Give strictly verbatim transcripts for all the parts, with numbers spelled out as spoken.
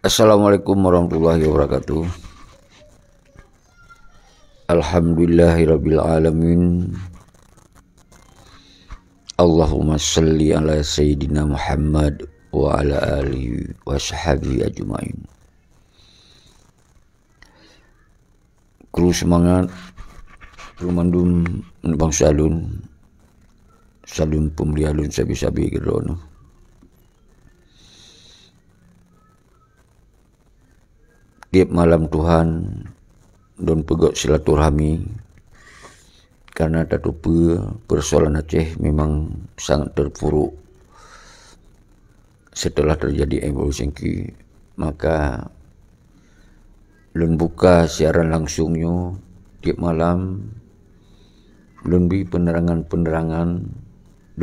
Assalamualaikum warahmatullahi wabarakatuh. Alhamdulillahirabbil alamin. Allahumma salli ala sayyidina Muhammad wa ala alihi wa sahbihi ajmain. Kru seumangat, kru mandum bansa lôn, saleuem peumulia lôn sabe-sabe keudroe. Tiep malam Tuhan lôn peugöt silaturahmi, karena tateupeue peusoalan Aceh memang sangat teupuruk setelah terjadi M O U Helsinki. Maka lôn buka siaran langsung nyoe tiep malam, lôn bri peunerangan-peunerangan,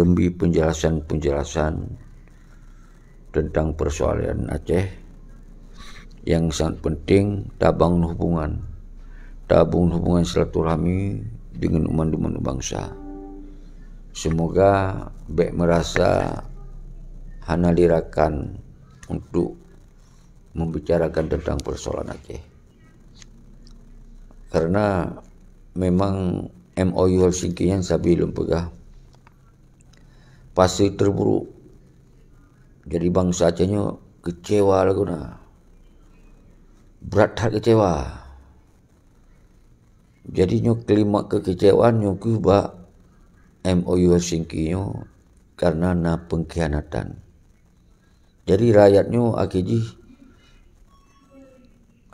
lôn bri peunjelasan-peunjelasan teuntang peusoalan Aceh nyang sangat peunteng tabangun hubungan, tabangun hubungan silaturahmi deungon umat-umat bansa. Seumoga bèk meurasa hana lé rakan untuk membicarakan teuntang peusoalan Aceh. Karena memang M O U Helsinki nyan sabe lôn peugah, fase terburuk. Jadi bansa Aceh nyoe keucewa lagoe na. Brat that keucewa. Jadi nyoe keulimak keukeucewaan nyoe keuh bak M O U Helsinki nyoe karena na peungkhianatan. Jadi rakyat nyoe akhé jih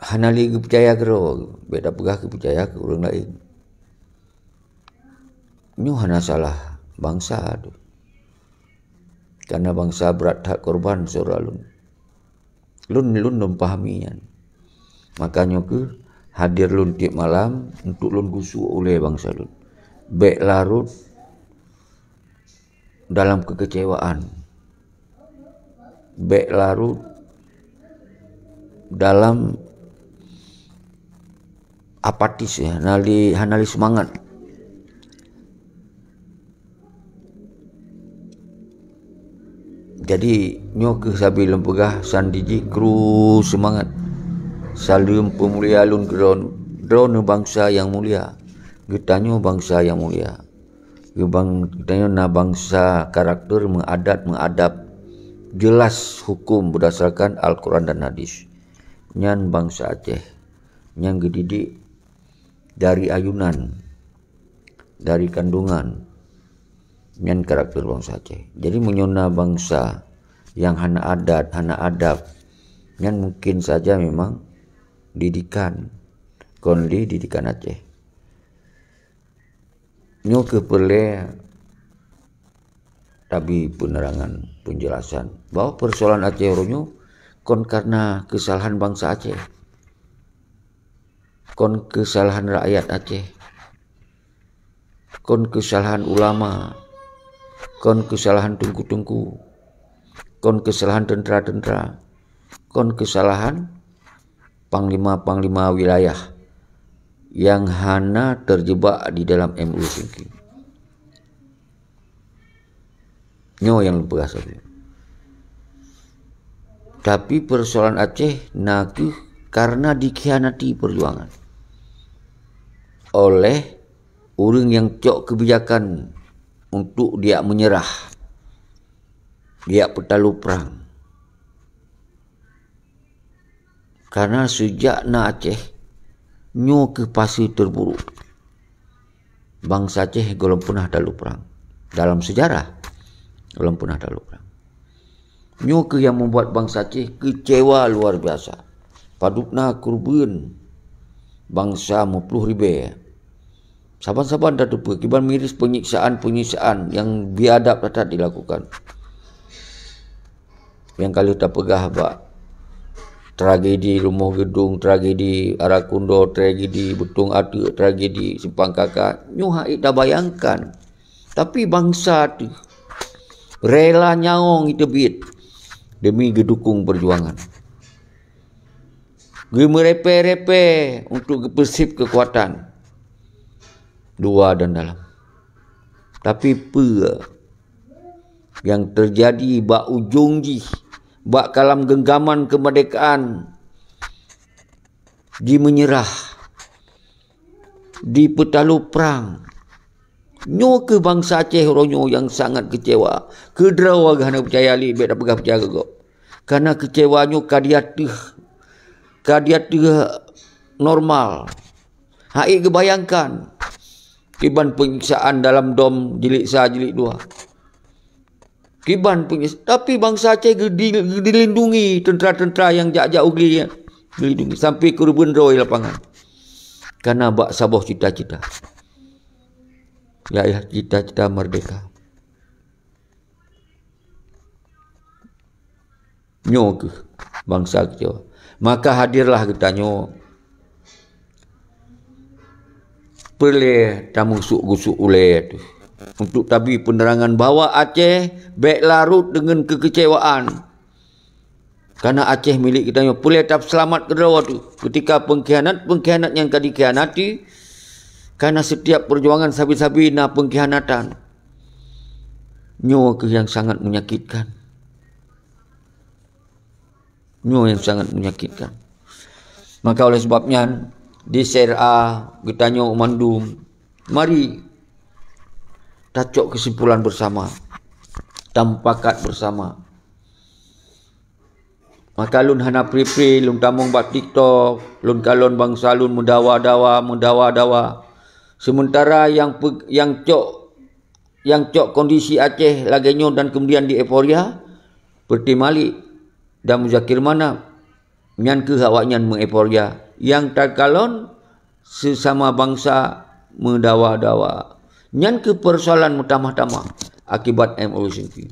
hana lé geupeucaya keudroe, bèk tapeugah geupeucaya keu ureueng laén. Nyoe hana salah bansa teuh. Karena bansa brat that korban syedara lôn. Lôn, lôn, lôn pahami nyan. Maka nyoe keuh hadir lôn tiep malam untuk lôn gusok ulèe bansa lôn. Bèk larot dalam kekecewaan. Bèk larot dalam apatis, ya, hana lé, hana lé seumangat. Jadi, nyoe keuh sabe lôn peugah, sandi jih kru seumangat. Saleuem peumulia lôn keu droe-, droeneuh bansa nyang mulia. Geutanyoe bansa nyang mulia. Geubang-, geutanyoe na bansa karakter meuadat meuadab, jelas huköm beurdasarkan Al-Quran dan Hadis. Nyan bansa Aceh nyang geudidik dari ayunan, dari kandungan. Nyan karakter bansa Aceh. Jadi, meunyoe na bansa nyang hana adat, hana adab, nyan mungkin saja memang didikan, kon lé didikan Aceh. Nyoe keuh peureulèe tabi peunerangan, peunjeulasan bahwa peusoalan Aceh uroe nyoe kon kareuna keusalahan bansa Aceh, kon keusalahan rakyat Aceh, kon keusalahan ulama, kon keusalahan teungku-teungku, kon keusalahan teuntra-teuntra, kon keusalahan panglima-panglima wilayah nyang hana teujeubak di dalam M U Helsinki. Nyoe nyang lôn peugah sabe. Tapi peusoalan Aceh na kheueh kareuna dikhianati peujuangan oleh ureuëng nyang cok keubijakan untuk dijak meunyeurah, dijak peutaloe prang. Karena seujak na Aceh, nyoe kheueh fase teuburuk. Bansa Aceh gohlom peunah taloe prang. Dalam seujarah, gohlom peunah taloe prang. Nyoe kheueh nyang membuat bansa Aceh keucewa luar biasa. Padub na keureubeuen bansa meuploh ribèe. Saban-saban tateupeue kiban miris penyiksaan-penyiksaan nyang biadab that-that dilakukan. Nyang ka lheueh tapeugah bak tragedi Rumoh Geudong, tragedi Arakundo, tragedi Beutong Ateuk, tragedi Simpang Kaka, nyoe hana tabayangkan. Tapi bansa teuh rela nyawöng jiteubiet demi geudukong peujuangan. Geumeurepèe-repèe untuk geupeusép keukuatan. Luwa dan dalam. Tapi peue nyang teujadi bak ujong jih, bak kalam genggaman keumeurdekaan, jimeunyeurah, jipeutalo prang. Nyoe keuh bansa Aceh uroe nyoe nyang sangat keucewa. Keudroe hana peucaya lé, bék tapeugah peucaya keu gob. Kareuna keucewa nyoe ka di ateueh, ka di ateueh normal. Hana geubayangkan kiban penyiksaan dalam dom jilid sa, jilid dua. Kiban penyes-, tapi bansa Aceh geudi-, dilindungi tentara-tentara nyang jak-jak u glé, dilindungi sampai keureubeuen droe lapangan. Kareuna bak saboh cita-cita, yaitu cita-cita merdeka. Nyoe keuh bansa keucewa. Maka hadirlah geutanyoe. Peureulée tameugusuk-gusuk ulée teuh untuk tabi peunerangan bahwa Aceh bék larot deungon keukeucewaan. Kareuna Aceh milék geutanyoe, peureulée tapeuseulamat keudroe teuh keutika peungkhianat-peungkhianat nyang ka dikhianati. Kareuna setiap peujuangan sabe-sabe na peungkhianatan. Nyoe keuh nyang sangat menyakitkan. Nyoe nyang sangat menyakitkan. Maka oleh sebab nyan, di C R A geutanyoe mandum, mari tacok keusimpulan beusama, tamupakat beusama. Maka lôn hana pri-pri, lôn tamong bak TikTok, lôn kalon bansa lôn meudawa-dawa, meudawa-dawa. Seumeuntara nyang pe-, nyang cok, nyang cok kondisi Aceh lagée nyoe dan kemudian di euforia, peureulée Malik dan Muzakir Manaf, nyan keuh awaknyan meu-euforia. Nyang takalon seusama bansa meudawa-dawa. Nyan keuh peusoalan meutamah-tamah akibat M O U Singki.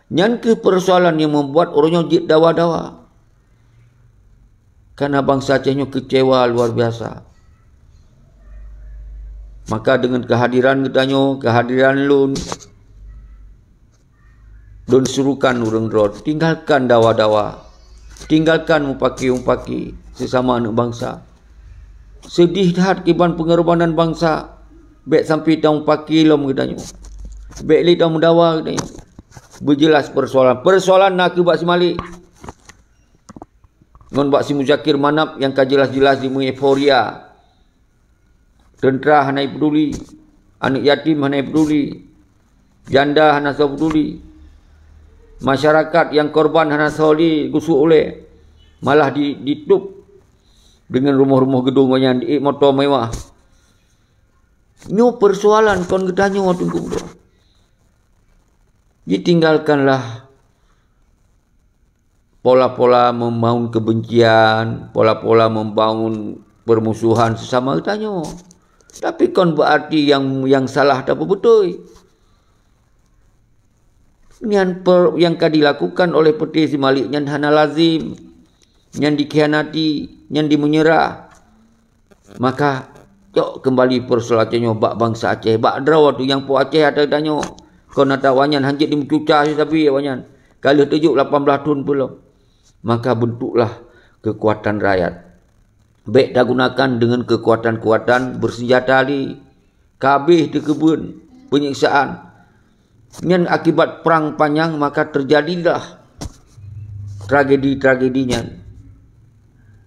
Nyan keuh peusoalan nyang membuat ureuëng nyoe jeuet dawa-dawa. Kareuna bansa Aceh nyoe keucewa luar biasa. Maka deungon keuhadiran geutanyoe, keuhadiran lôn, lôn surukan ureuëng droe, tinggalkan dawa-dawa, tinggalkan mupaki-mupaki seusama aneuëk bansa. Seudeh that kiban peungorbanan bansa, bék sampai tamupaki lom geutanyoe. Bék lé tameudawa geutanyoe. Beujeulaih peusoalan. Peusoalan na keuh bak si Malik ngon bak si Muzakir Manaf nyang ka jeulaih-jeulaih jimeueuforia. Teuntra hana jipeuduli, aneuëk yatim hana jipeuduli, janda hana soe peuduli, masyarakat nyang korban hana soe lé gusuk ulée, malah di, ditôb deungon rumoh-rumoh geudong awaknyan, di moto mewah. Nyoe peusoalan kon geutanyoe Teungku. Jitinggalkanlah pola-pola membangun kebencian, pola-pola membangun permusuhan sesama geutanyoe. Tapi kon berarti nyang, nyang salah tapeubeutôi. Nyan per-, nyang ka dilakukan oleh peuté si Malik nyan hana lazim, nyan dikhianati, nyan dimeunyeurah. Maka, cok keumbali peusoalan nyoe bak bansa Aceh, bak droe teuh nyang po Aceh ata tanyoe. Kon ata awaknyan hanjeuet dimeucuca sabe awaknyan. Ka lheueh tujôk lapan blaih thon peulom. Maka bentuklah keukuatan rakyat. Bék tagunakan deungon keukuatan-keukuatan beuseunjata lé. Ka abéh teukeubeuet peunyiksaan. Nyan akibat prang panyang maka teujadilah tragedi-tragedi nyan.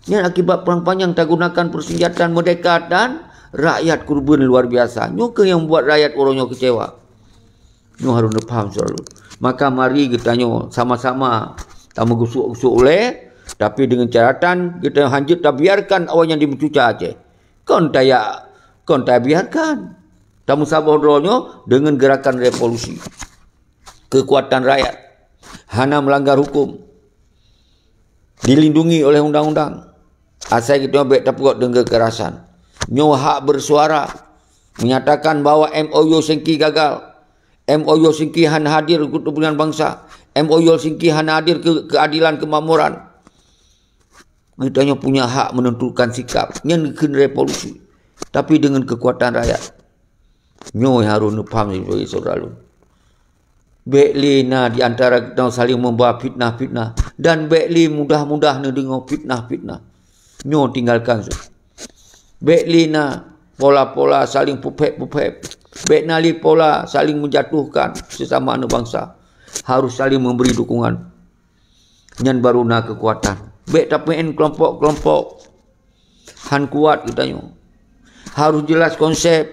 Nyan akibat prang panyang tagunakan peuseunjataan meurdeka dan rakyat keureubeuen luar biasa. Nyoe keuh nyang buet rakyat uroe nyoe keucewa. Nyoe harôh neupaham selalu. Maka mari geutanyoe sama-sama tameugusok-gusok ulée, tapi deungon catatan geutanyoe hanjeuet tabiarkan awaknyan dimeucuca Aceh. Kon taya-, kon tabiarkan. Tameusaboh droe nyoe deungon geurakan revolusi. Keukuatan rakyat hana meulanggar huköm, dilindungi oleh undang-undang. Asai geutanyoe bék tapeugot deungon keukerasan. Nyoe hak beusuara, menyatakan bahwa M O U Singki gagal. M O U Singki hana hadir keu kepentingan bansa. M O U Singki hana hadir keu keadilan, keumakmuran. Geutanyoe punya hak menentukan sikap. Nyan kheun revolusi. Tapi deungon keukuatan rakyat. Nyoe harôh neupaham sibagoe syedara lôn. Bék lé na di antara geutanyoe saléng meuba fitnah-fitnah, dan bék lé mudah-mudah neudeungoe fitnah-fitnah. Nyoe tinggalkan su. Bék lé na pola-pola saléng peuphét-peuphét. Bék na lé pola saléng meujatohkan sesama aneuëk bansa. Harôh saléng meubri dukungan. Nyan baru na keukuatan. Bék tapeu'en keulompok-keulompok. Han kuat geutanyoe. Harôh jeulaih konsep.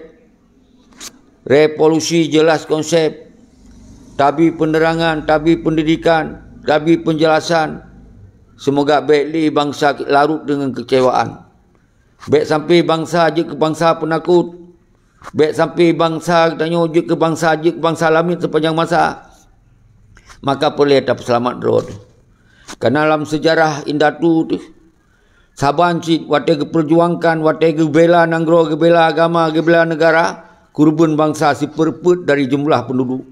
Revolusi jeulaih konsep. Tabi peuneurangan, tabi peundidikan, tabi peunjeulasan. Seumoga bék lé bansa larot deungon keucewaan. Bék sampoe bansa jeuet keu bansa peunakot. Bék sampoe bansa geutanyoe jeuet keu bansa, jeuet keu bansa lamiet seupanjang masa. Maka peureulée tapeuseulamat droe. Kareuna lam seujarah indatu teuh, saban cit watée geupeujuangkan, watée geubela nanggroe, geubela agama, geubela neugara, keureubeuen bansa sipeurpeuet dari jeumeulah peunduduek.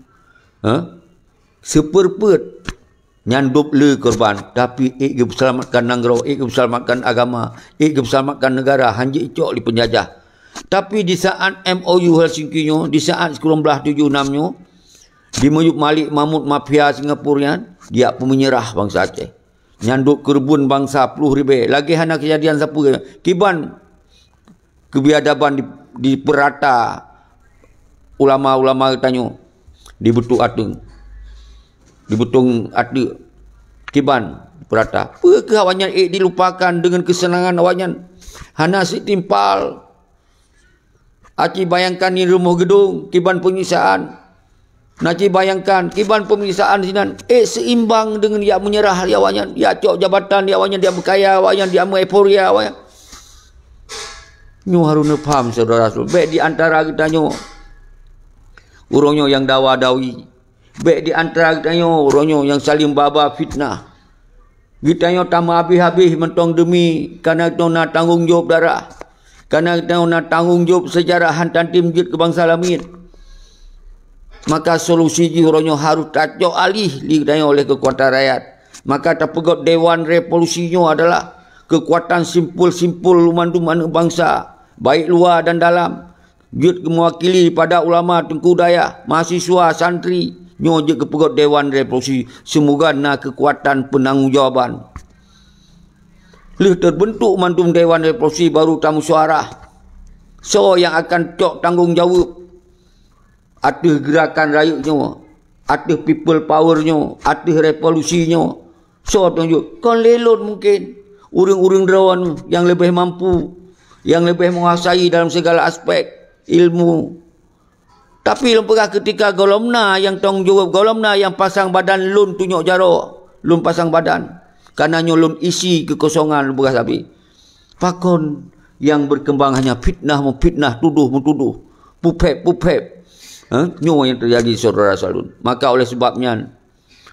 Hah? Sipeurpeuet. Nyan dub le keureubeuen, tapi ék geupeuseulamatkan nanggroe, ék geupeuseulamatkan agama, ék geupeuseulamatkan neugara, han jeuet icok lé peunjajah. Tapi di saát M O U Helsinki nyoe, di saát sikureueng blaih tujoh nam nyoe, di miyueb Malik Mahmud mafia Singapura nyan, jijak peumeunyerah bansa Aceh. Nyan dub keureubeuen bansa ploh ribée, lagée hana keujadian sapeue. Kiban keubiadaban di, dipeurata ulama-ulama geutanyoe di Beutung Ateueng. Di Beutung Ateueng kiban dipeurata. Peu kheueh awaknyan ék dilupakan deungon keuseunangan awaknyan? Hana sitimpal. Aci bayangkan di rumoh geudong kiban peunyiksaan. Na ci bayangkan, kiban peunyiksaan sinan, ék seimbang deungon jak meunyeurah di awaknyan, jak cok jabatan di awaknyan, jak beukaya awaknyan, jak meueuforia awaknyan. Nyoe harôh neupaham, syedara rasul. Bék di antara geutanyoe uroe nyoe nyang dawa-dawi. Bék di antara geutanyoe uroe nyoe nyang saléng ba-ba fitnah. Geutanyoe tameuhabéh-habéh mantong deumi, kareuna geutanyoe na tanggong jaweueb darah. Kareuna geutanyoe na tanggong jaweueb seujarah han tantem jeuet keu bansa lamiet. Maka solusi jih uroe nyoe harôh tacok aléh lé geutanyoe oleh keukuatan rakyat. Maka tapeugét Dewan Revolusi nyoe adalah keukuatan simpul-simpul mandum aneuëk bansa, baik luwa dan dalam, jeuet geumeuwakili pada ulama, teungku dayah, mahasiswa, santri, nyoe jeuet geupeugét Dewan Revolusi, seumoga na keukuatan peunanggung jawaban. Lheueh teubeuntuk mandum Dewan Revolusi baru tamusyawarah. Soe nyang akan cok tanggong jaweueb ateueh geurakan rayeuk nyoe, ateueh people power nyoe, ateueh revolusi nyoe? Soe tunjuk? Kon lé lôn mungken. Ureuëng-ureuëng droeneuh nyang leubeh mampu, nyang leubeh menguasai dalam segala aspek ilmu. Tapi lôn peugah keutika gohlom na nyang tanggong jaweueb, gohlom na nyang pasang badan lôn tunyok jaroe, lôn pasang badan. Kareuna nyoe lôn isi keukosongan lôn peugah sabe. Pakon nyang berkembang hanya fitnah meufitnah, tudoh meutudoh, puphép-puphép. Ha? Nyoe nyang teujadi syedara salun. Maka oleh sebab nyan,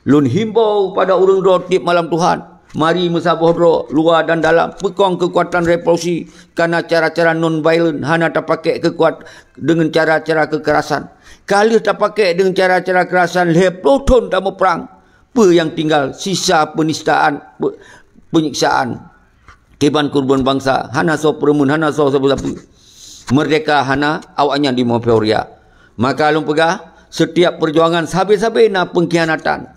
lôn himbau pada ureuëng droe tieb malam Tuhan, mari meusaboh droe, luwa dan dalam, peukong keukuatan revolusi, kareuna cara-cara non violent hana tapakék keukuat deungon cara-cara keukerasan. Ka lheueh tapakék deungon cara-cara keukerasan lhée ploh thon tamuprang, peue nyang tinggal? Sisa peunistaan, pe-, peunyiksaan. Kiban keureubeuen bansa, hana soe peureumeun, hana soe sapeue-sapeue. Meurdeka hana, awaknyan di Mopeoria. Maka lôn peugah, setiap peujuangan sabe-sabe na peungkhianatan.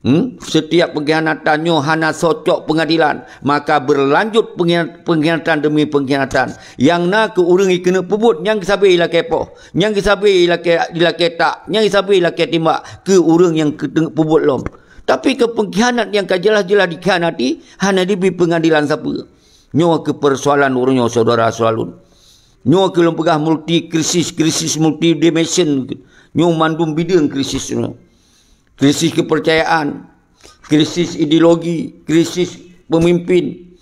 Hmm? Setiap peungkhianatan nyoe hana soe cok peungadilan, maka berlanjut peungkhian-, peungkhianatan demi peungkhianatan. Nyang na keu ureuëng jikeuneuk peubuet, nyang sabe ilakée poh, nyang sabe ilakée, ilakée tak, nyang sabe ilakée timbak keu ureuëng nyang keuneuk peubuet lom. Tapi keu peungkhianat nyang ka jeulaih-jeulaih dikhianati, hana jibri peungadilan sapeue. Nyoe keuh peusoalan uroe nyoe, syedara salun. Nyoe keuh lôn peugah multi krisis, krisis multi dimension. Nyoe mandum bideueng krisis nyoe. Krisis keupeurcayaan, krisis ideologi, krisis peumimpin.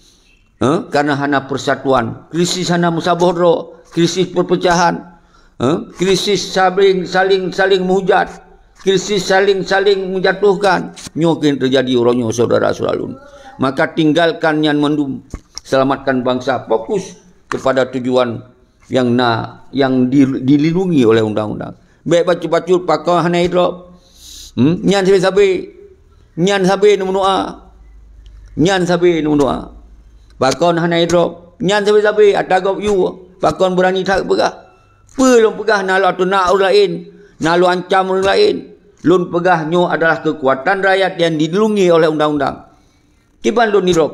Eh, karena hana persatuan, krisis hana meusaboh droe, krisis perpecahan, eh, krisis saling, saling, saling menghujat, krisis saling, saling menjatuhkan. Nyoe keuh teujadi uroe nyoe, syedara salun. Maka tinggalkan nyan mandum, selamatkan bangsa, fokus kepada tujuan nyang na, nyang di, dilindungi oleh undang-undang. Bék bacut-bacut pakon hana idrop. Hmm? Nyan sabe-sabe. Nyan sabe neumeudoa. Nyan sabe neumeudoa. Pakon hana idrop. Nyan sabe-sabe ata gob yue. Pakon beurani that peugah. Peue lôn peugah na lôn ateueh na ureuëng laén, na lôn ancam ureuëng laén. Lôn peugah nyoe adalah keukuatan rakyat nyang dilindungi oleh undang-undang. Kiban lôn idrop.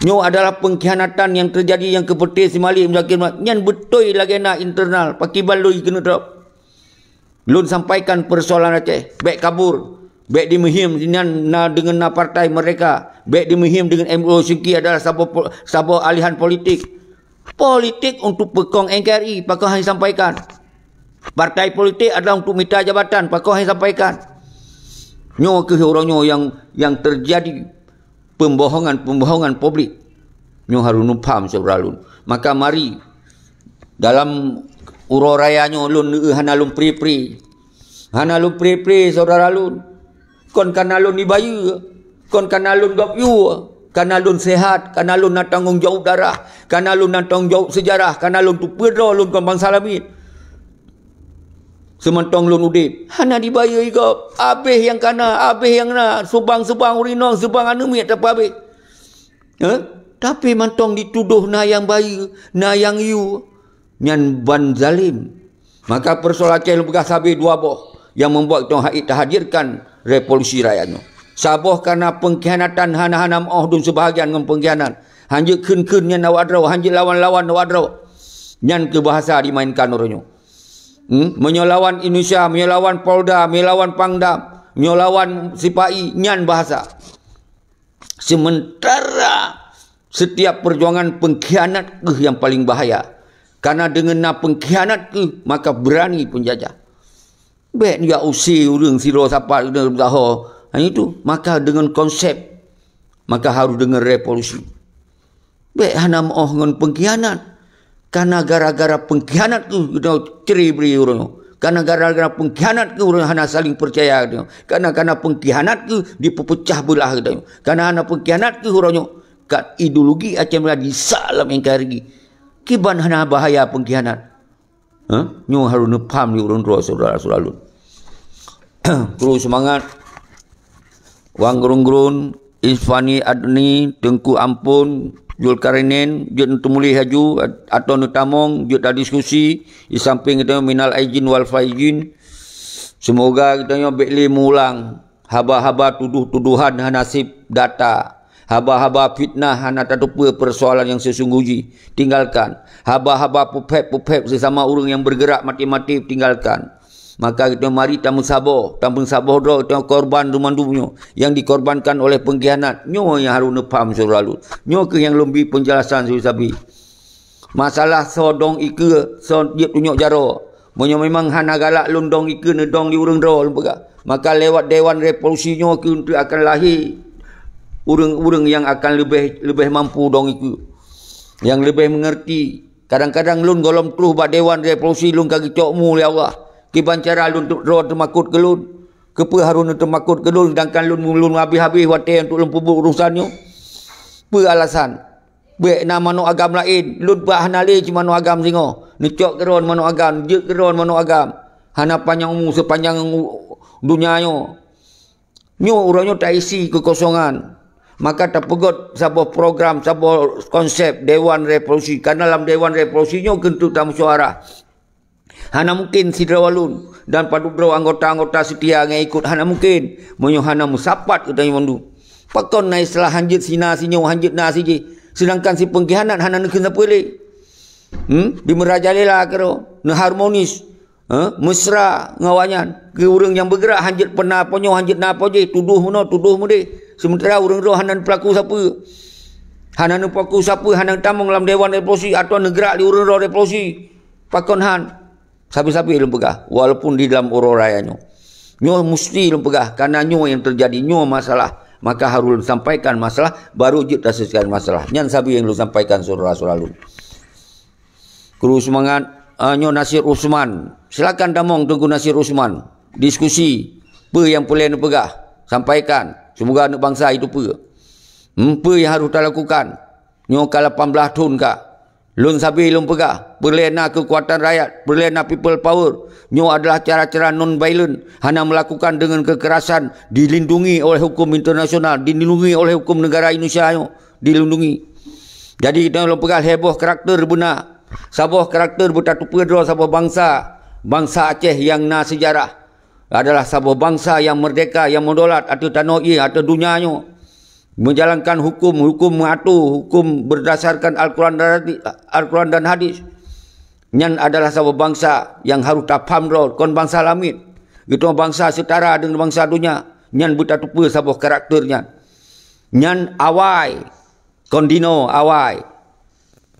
Nyoe adalah peungkhianatan nyang teujadi nyang keupeureuté si Malik Muzakir Ahmad. Nyan beutôi lagée na internal, pakriban lôn jikeuneuk drop. Lôn sampaikan peusoalan Aceh, bék kabur, Bék dimeuhiem nyan na deungon na Partai Merdeka. Bék dimeuhiem deungon M U Syingki adalah saboh po-, saboh alihan politik. Politik untuk peukong N K R I, pakon hana sampaikan. Partai politik adalah untuk mita jabatan, pakon hana sampaikan. Nyoe keuh uroe nyoe nyang, nyang teujadi pembohongan-pembohongan publik. Nyoe harôh neupham syedara lôn. Maka mari, dalam uroe raya nyoe lôn neueu hana lôn pri-pri. Hana lôn pri-pri syedara lôn. Kon kana lôn ibayeue, kon kana lôn gob yue, kana lôn sehat, kana lôn na tanggong jaweueb darah, kana lôn na tanggong jaweueb seujarah, kana lôn tupeue droe lôn kon bansa lamiet. Seumantong lôn udeb, hana dibayeue gob, abéh nyang kana, abéh nyang na, subang-subang ureuëng inong, subang aneuëk miet tapeuabéh. Eh? Tapi mantong ditudoh na nyang bayeue, na nyang yue. Nyan ban zalim. Maka peusoalan Aceh lôn peugah sabe dua boh nyang membuat geutanyoe hait tahadirkan revolusi rakyat nyoe. Saboh kana pengkhianatan hana-hana meuoh dum seubahagian ngon pengkhianat. Hanjeuet kheun-kheun nyan awak droe, hanjeuet lawan-lawan awak droe. Nyan keuh bahasa dimainkan uroe nyoe. Hmm? Meunyoe lawan Indonesia, meunyoe lawan Polda, meunyoe lawan Pangdam, meunyoe lawan sipai, nyan bahasa. Sementara setiap perjuangan pengkhianat keuh yang paling bahaya. Karena dengan na pengkhianat keuh, maka berani penjajah. Bék jak use ureuëng sidroe sapat keuneuk meusaho. Hanya itu, maka dengan konsep, maka harus dengan revolusi. Bék hana meuoh ngon pengkhianat. Karena gara-gara pengkhianat keuh geutanyoe cerai-berai uroe nyoe. Karena gara-gara pengkhianat keuh uroe nyoe hana saling percaya geutanyoe. Karena, karena pengkhianat keuh dipeupecah beulah geutanyoe. Karena hana pengkhianat keuh uroe nyoe, ka ideologi Aceh Meuraya disak lam N K R I. Kiban hana bahaya pengkhianat. Ha? Nyoe harôh neupham lé ureuëng droe syedara-syedara lôn. Kru seumangat. Wan Grun-Grun, Isfani Adni, Teungku Ampon, Zulkarnain, jeuet neuteumuléh laju, at-, atau neutamong, jeuet tadiskusi, di samping geutanyoe minal aidin wal faizin. Seumoga geutanyoe bék lé meuulang haba-haba tudoh-tudohan hana sép data, haba-haba fitnah hana tateupeue peusoalan nyang seusunggoh jih, tinggalkan. Haba-haba puphép-puphép seusama ureuëng nyang beugerak maté-maté, tinggalkan. Maka geutanyoe mari tameusaboh, tameusaboh droe geutanyoe korban rumandu nyoe nyang dikorbankan oleh pengkhianat. Nyoe nyang harôh neupham syedara lôn. Nyoe keuh nyang lôn bi peunjelasan sabe-sabe. Masalah soe dong ikeue, soe jeuet tunyok jaroe. Meunyoe memang hana galak lôn dong ikeue neudong di ureuëng droe lôn peugah, maka lewat Dewan Revolusi nyoe keuh akan lahé ureuëng-ureuëng nyang akan leubeh, leubeh mampu dong ikeue, nyang leubeh meungeurti. Kadang-kadang lôn gohlom troh bak Dewan Revolusi lôn ka geucok mu lé Allah. Kiban cara lôn droe teumakot keu lôn? Keupeue harôh neuteumakot keu lôn, sedangkan lôn, lôn habéh-habéh watée untuk lôn peubuet urosan nyoe? Peue alasan? Bék na manok agam laén, lôn peuhana lé cit manok agam singoh. Neucok keudroe manok agam, jeuet keudroe manok agam. Hana panyang umu sepanjang u-, donya nyoe. Nyoe uroe nyoe taisi keukosongan. Maka tapeugét saboh program, saboh konsep Dewan Revolusi. Karena lam Dewan Revolusi nyoe keuneuk tameusyuara. Hana mungken sidroe lôn dan padub droe anggota-anggota seutia ngon ikot, hana mungken meunyoe hana meusapat geutanyoe mandum. Pakon na istilah hanjeuet sina sinyoe, hanjeuet na sijih, seudangkan si peungkhianat hana neukheun sapeue lé? Hmm? Di meurajalela keudroe, neuharmonis, eh, mesra ngon awaknyan. Keu ureuëng nyang beugerak hanjeuet peuna po nyoe, hanjeuet na po jih, tudoh meunoe, tudoh meudeh. Sementara ureuëng droe hana neupeulaku sapeue. Hana neupeulaku sapeue, hana neutamong lam Dewan Revolusi atawa neugerak di ureuëng droe revolusi. Pakon han? Sabe-sabe lôn peugah, walaupun di dalam uroe raya nyoe. Nyoe musti lôn peugah, karena nyoe nyang teujadi, nyoe masalah. Maka harôh lôn sampaikan masalah, baru jeuet taselesaikan masalah. Nyan sabe nyang lôn sampaikan syedara-syedara lôn. Kru seumangat, ah, nyoe Nasir Usman. Silakan tamong Teungku Nasir Usman. Diskusi. Peue nyang peureulée neupeugah, sampaikan. Seumoga aneuk bansa jiteupeue. Hmm, peue nyang harôh talakukan. Nyoe ka lapan blaih thon ka. Lôn sabe lôn peugah, peureulée na keukuatan rakyat, peureulée na people power. Nyoe adalah cara-cara non violent, hana meulakukan deungon keukerasan, dilindungi oleh huköm internasional, dilindungi oleh huköm neugara Indonesia nyoe, dilindungi. Jadi, geutanyoe lôn peugah lhée boh karakter beuna. Saboh karakter beutateupeue droe saboh bansa, bansa Aceh nyang na seujarah, adalah saboh bansa nyang meurdeka, nyang meudolat ateueh tanoh ié, ateueh donya nyoe. Meujalankan huköm, huköm meuatur, huköm beurdasarkan Al-Quran dan Hadis, Al-Quran dan Hadis. Nyan adalah saboh bansa nyang harôh tapham droe, kon bansa lamiet. Geutanyoe bansa seutara deungon bansa donya. Nyan beutateupeue saboh karakter nyan. Nyan awai, kon dinoe awai.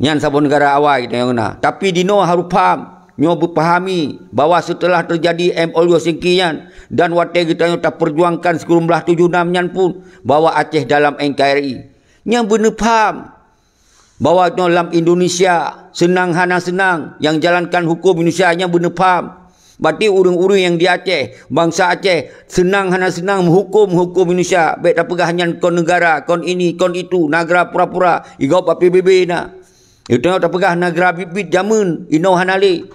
Nyan saboh neugara awai geutanyoe na. Tapi dinoe harôh pham, nyoe beupahami bahwa seuteulah teujadi M O U Helsinki nyan dan watée geutanyoe tapeujuangkan sikureueng blaih tujoh nam nyan pun bahwa Aceh dalam N K R I. Nyan beuneupham bahwa nyoe lam Indonesia seunang hana seunang, nyang jalankan huköm Indonesia nyan beuneupham. Berarti ureuëng-ureuëng nyang di Aceh, bansa Aceh, seunang hana seunang meuhuköm huköm Indonesia, bék tapeugah nyan kon neugara, kon ini, kon itu, nagara pura-pura, igob bak P B B na. Itu nyang tapeugah nagara biet-biet jameun, inoe hana lé.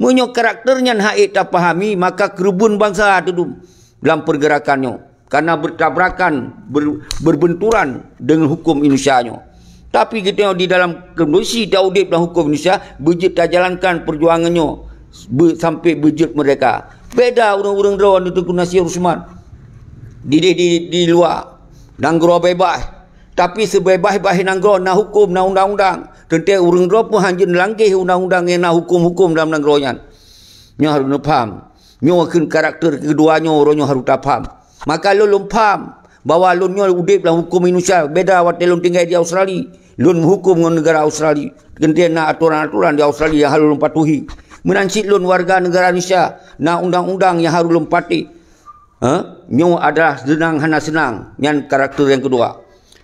Meunyoe karakter nyan han ék tapahami, maka keureubeuen bansa teudum lam peurgeurakan nyoe. Karena bertabrakan, ber-, berbenturan dengan hukum Indonesia nyoe. Tapi geutanyoe di dalam kondisi taudeb dalam hukum Indonesia, beujeuet tajalankan perjuangan nyoe be-, sampai beujeuet merdeka. Beda ureuëng-ureuëng droe nibak Teungku Nasir Usman. Di, di, di, di luar, nanggroe bebas. Tapi seubebas-bebas nanggroe na hukum, na undang-undang. Teuntée ureuëng droe pun hanjeuet neulangkeh undang-undang nyang na hukum-hukum dalam nanggroe nyan. Nyoe harôh neupham. Nyoe kheun karakter keudua nyoe, uroe nyoe harôh tapham. Maka lôn lôn pham bahwa lôn nyoe udeb lam huköm Indonesia, beda watée lôn tinggai di Australia. Lôn meuhuköm ngon neugara Australia. Keunteuen na atoran-atoran di Australia nyang harôh lôn patuhi. Meunan cit lôn warga neugara Indonesia, na undang-undang nyang harôh lôn patuhi. Ha? Nyoe adalah seunang hana seunang. Nyan karakter nyang keudua.